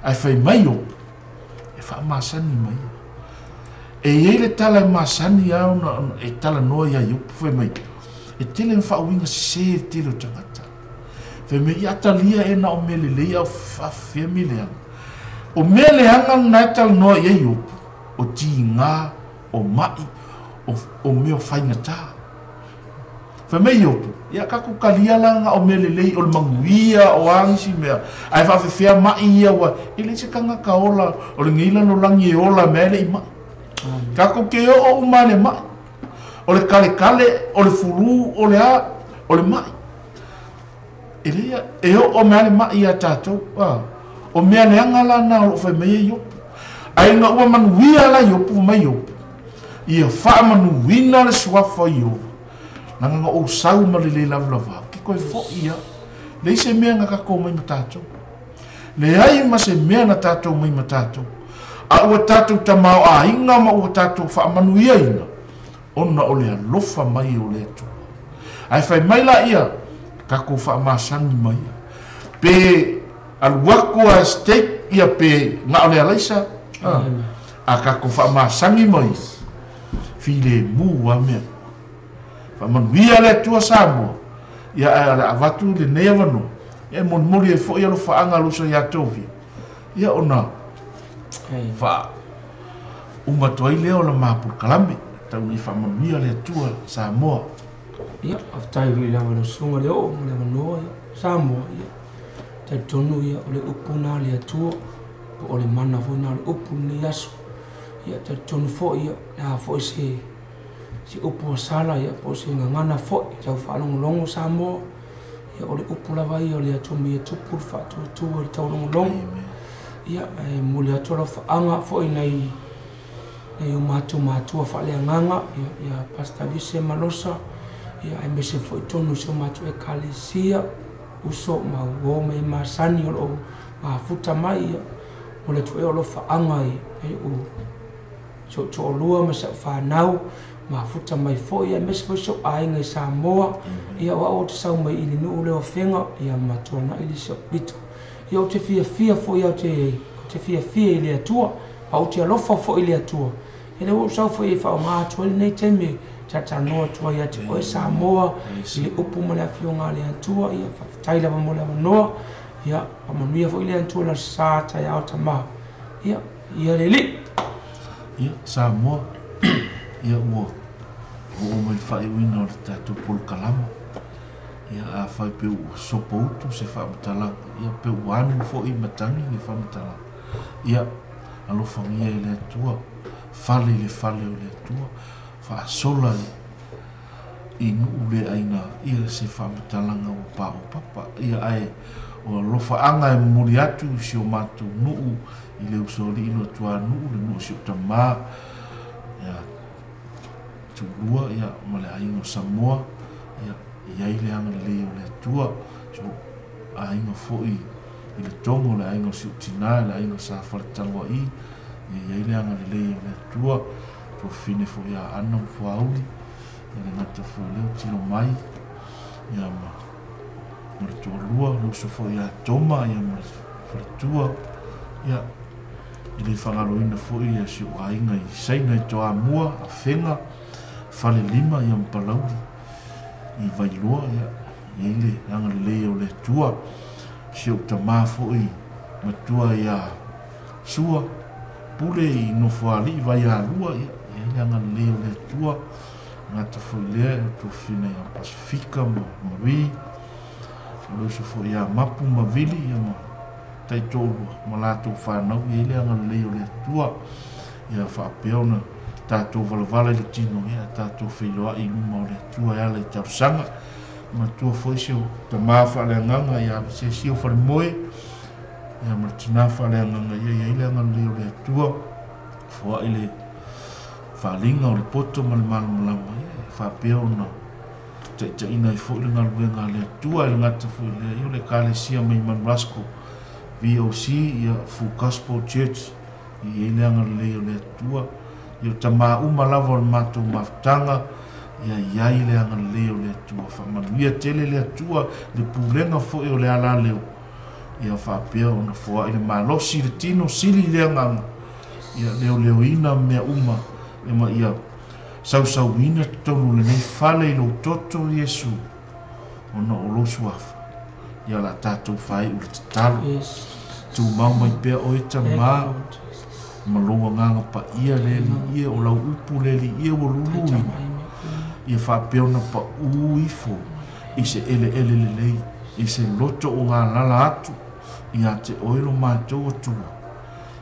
S1: ae fai mai Iopu, e faamasani mai ia. E i ai le tala e masani lava ona e talanoa ia Iopu, fai mai, e tele na faauiga sese i le tele o tagata. Fai mai, ia talia e na o mea lelei a o faafefea mea leaga. O mea leaga lena e talanoa i ai Iopu, o tiga, o maʻi, o, o mea o faigata. Fai mai Iopu, ia tatou talia la na o mea lelei o le manuia o a nisi mea, ae faafefea maʻi ia ua e leai se tagata ola o lenei lalolagi e ola mea e le i maʻi. Tatou te oo uma i le maʻi. O le kalekale, o le fulu, o le a, o le maʻi. E leai, e oo mai lava le maʻi ia tatou. A, o mea leaga la na o lo o fai mai ai Iopu. Ae ina ua manuia la Iopu, fai mai Iopu, ia faamanuina le suafa o Ieova, leaga na ou sau ma le le lavelavau, ke koe foʻi ia. Leai se mea na tatou mai ma tatou. Leai ma se mea na tatou mai ma tatou. A ua tatou tamaoaiga ma ua tatou faamanuiaina, ona o le alofa mai o le Atua. Ae fai mai laia, tatou faamasani ma ia. Pe alu atu a steak ia pe na o le alaisa, a, a tatou faamasani ma ia, filemu a mea. Faamanuia le Atua Samoa, ia ae o le a avatu lenei avanoa, ia e molimoli ai foi alofaaga a lou uso ia Tovia, ia ona faa uma atu ai lea o la ma polokalame. Tau nei faamanuia le Atua Samoa.
S3: Ia, faafetai foi lava i lau susuga le oo ma le avanoa, ia, Samoa, ia, talitonu, ia, o le upu lena a le Atua, po o le mana foi lena o le upu i lenei aso. Ia, talitonu foi, ia, le a foi se, se upu ua sala, ia, po o se gagana foi i lau faalogologo Samoa. Ia o le upu lava ia o le Atua ma ia tupu le faatuatua i le taulogologo. Ia e momoli atu alofaaga foi i nai nai o matou matua faaleagaga, ia, ia Pastor Vise Malosa, ia aemaise foi tonu i si o matou Ekalesia, uso ma uo ma e masani o loo mafuta mai, ia momoli atu foi alofaaga i nai ou si ou toalua ma si au fanau, mafuta mai foi, aemaise foi si ou aiga i Samoa. Ia o au ou te sau mai i le nuu lea o Afega, ia ma tuanai le isi ou pito. Ia ou te fiafia foi ou te, ou te fiafia i le Atua, ma ou te alofa foi i le Atua. Ia lea ua ou sau foi e faaaoga atu ai lenei taimi e talatalanoa atu ai ia te oe Samoa i le upu ma le afioga a le Atua. Ia faafetai lava mo le avanoa. Ia faamanuia foi le Atua i le Aso Sa taeao tama. Ia, ia le Alii.
S1: Ia, Samoa, ia ua oo mai le faaiuina o le tatou polokalama. Ia, afai pe ua sopoutu se faamatalaga, ia pe ua anu foi i matagi le faamatalaga. Ia, alofagia e le Atua, fale i le fale o le Atua, faasola i nuu le aina, ia se faamatalaga ua paopapa. Ia, ae o alofaaga e momoli atu i si o matou nuu i le usoalii Luatuanuu, le nuu o si ou tamā, ia, Tuulua, ia, ma le aiga o Samoa, ia, i ai le agalelei o le Atua, si ou aiga foi i le Togo, le aiga o si ou tinā, le aiga o Sa Faletagoai, ia i ai le agalelei o le Atua, tuafafine foi ia Ana ma Fuauli, ia le gata foi o lea o tilo mai, ia ma ma le toalua, le uso foi ia Toma, ia ma le faletua, ia e le faagaloina foi ia si ou aiga i Saina i Toamua, Afega, Falelima, ia ma Palauli i Vailoa, ia i ai le agalelei o le Atua. Si ou tamā foi matua ia Sua Pule i Nofoalii Vaialua, ia i ai le agalelei o le Atua. Gata foi lea e tuafafine ia Pasifika ma Marie, o le uso foi ia Mapu ma Vili, ia ma taitoalua ma latou fanau, i ai le agalelei o le Atua. Ia faapea ona tatou valavala i le tino, ia tatou feiloai i luma o le Atua e ala i talosaga. Manatua foi si ou tamā faaleagaga ia Visesio Falemoe, ia ma le tinā faaleagaga, ia i ai le agalelei o le Atua, foai le faaaliga o le poto ma le malamalama, ia e faapea ona taitaiina ai foi le galuega a le Atua. E le gata foi i lea, ia o le Ekalesia mai Manrasco VOC, ia Full Gospel Church, ia i ai le agalelei o le Atua. Ia o tamā uma lava o le matou mafutaga, ia i ai le agalelei o le Atua. Faamanuia tele le Atua i le pulega foi o le alaleo, ia faapea ona foai le malosi i le tino, sili i le agaga, ia leoleoina mea uma, ia ma ia sausauina totonu o lenei fale i lou toto, Iesu, ona o lou suafa. Ia o le a tatou faaiu le tatalo. Tumau mai pea oe tamā ma lou agaga paia le Alii e, o lau upu le Alii e ua luluina, ia faapea ona paū ifo i se eleele lelei, i se loto o galala atu ia te oe lo matou Atua.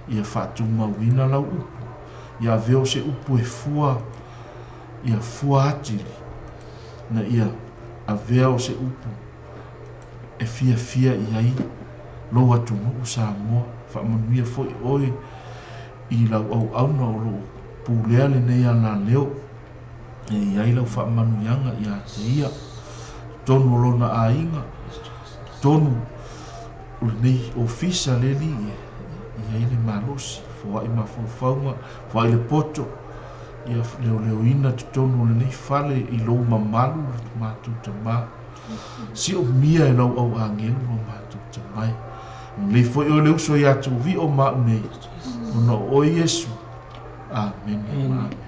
S1: Ia faatumauina lau upu, ia avea o se upu e fua, ia fua atili, na ia avea o se upu e fiafia i ai lou atunuu Samoa. Faamanuia foi oe i lau auauna o lo o pulea lenei alaleo, e i ai lau faamanuiaga ia te ia, totonu o lona aiga, totonu o lenei ofisa le alii e i ai le malosi, foai mafaufauga, foai le poto, ia leoleoina totonu o lenei fale i lou mamalu lo matou tamā. Siomia e lau au agelu lo matou tamai. Lelei foi oe le uso ia Tuuvio ma au nei, ona o oe Iesu. Amene ma amene.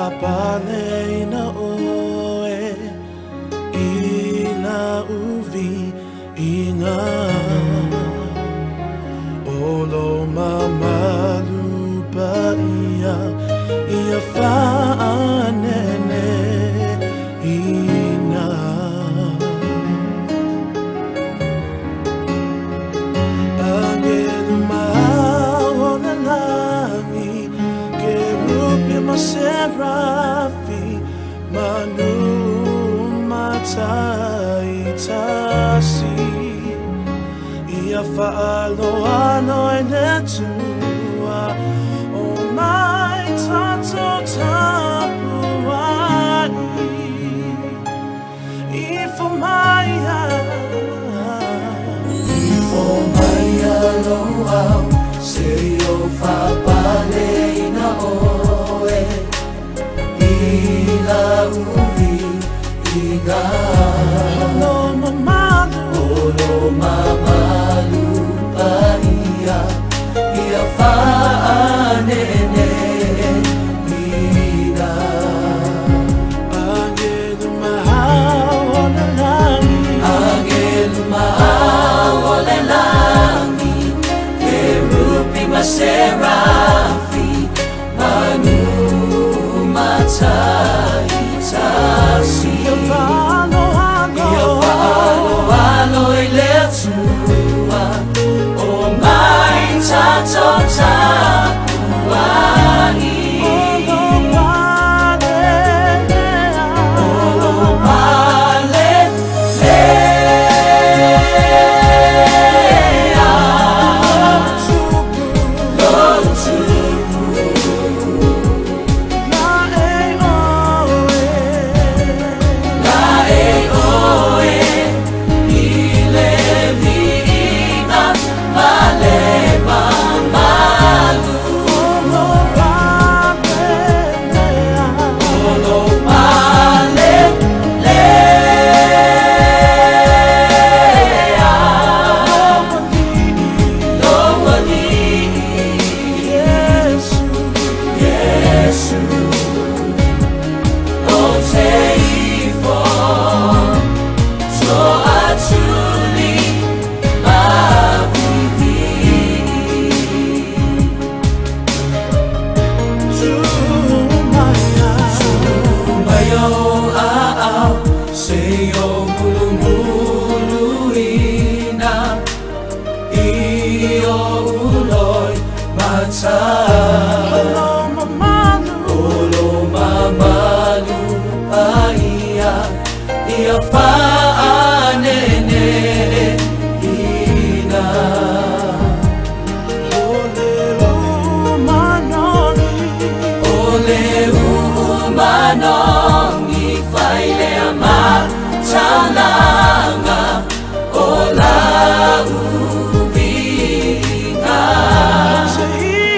S2: Faapaleina oe i lau viiga. O lo mamalu paia ia faanene ina. Angelu maona langi, kerubi ma serafi, manu mataitasi. Ia faaloalo i le Atua, o mai tatou tapuai. Ifo mai
S5: Ifo mai lou ao, se i ou faapaleina oe i lau viiga.
S2: Lo mamalu,
S5: O lo mamalu paia ia faanene ina.
S2: Angelu mahau o le lagi,
S5: Angelu maau o le lagi, kerubi ma serafi, manu mataitasi.
S2: Ia faaloalo,
S5: Ia faaloalo i le Atua, o mai tatou tapuai.
S2: O lo palelea,
S5: O lo palelea,
S2: Tupu,
S5: lo tupu,
S2: la e oe.
S5: La e oe i le viiga ma le mamalu.
S2: O lo palelea,
S5: O lo palelea, lo alii
S2: Iesu,
S5: Iesu, o te ifo, toatuli mavivi.
S2: tu maia.
S5: Mai o aao, se i o mulumuluina, i o uloi mata.
S2: Lo mamalu,
S5: O lo mamalu paia, ia faanene ina.
S2: O le umanoni,
S5: O le uumanongi failea mataulanga, o lau viiga.
S2: Te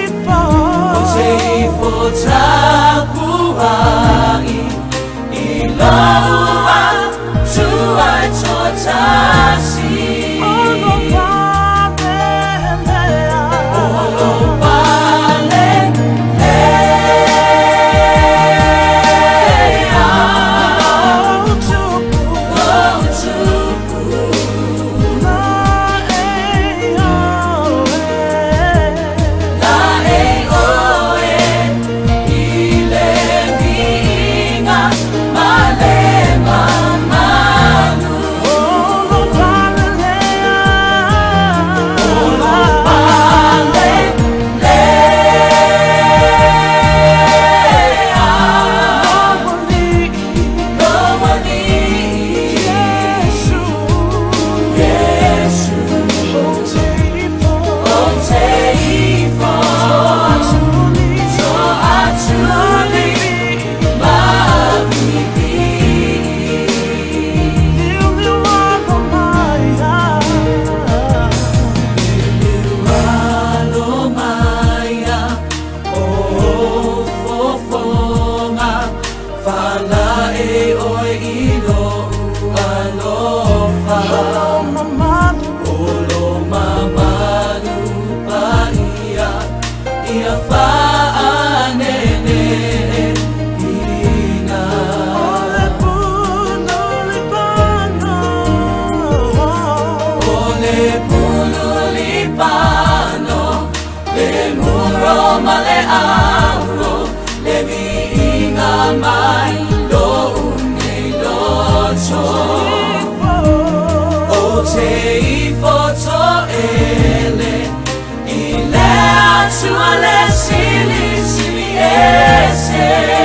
S2: ifo,
S5: O te ifo tapuai, i lou Atua e toatasi.
S2: O lo palelea,
S5: O lo palelea,
S2: lo tupu,
S5: lo tupu,
S2: la e oe.
S5: La e oe i le viiga ma le mamalu.
S2: O lo palelea,
S5: O lo palelea,
S2: lo
S5: lo alii
S2: Iesu,
S5: Iesu,
S2: o te ifo,
S5: o te ifo,
S2: toatuli,
S5: toatuli mavivi.
S2: Liuliu alo maia.
S5: Alo maia, o fofoga, falae oe i lou alofa.
S2: Lo mamalu,
S5: O lo mamalu paia, ia faanene ina. te ifo toʻele i le Atua le Silisili Ese.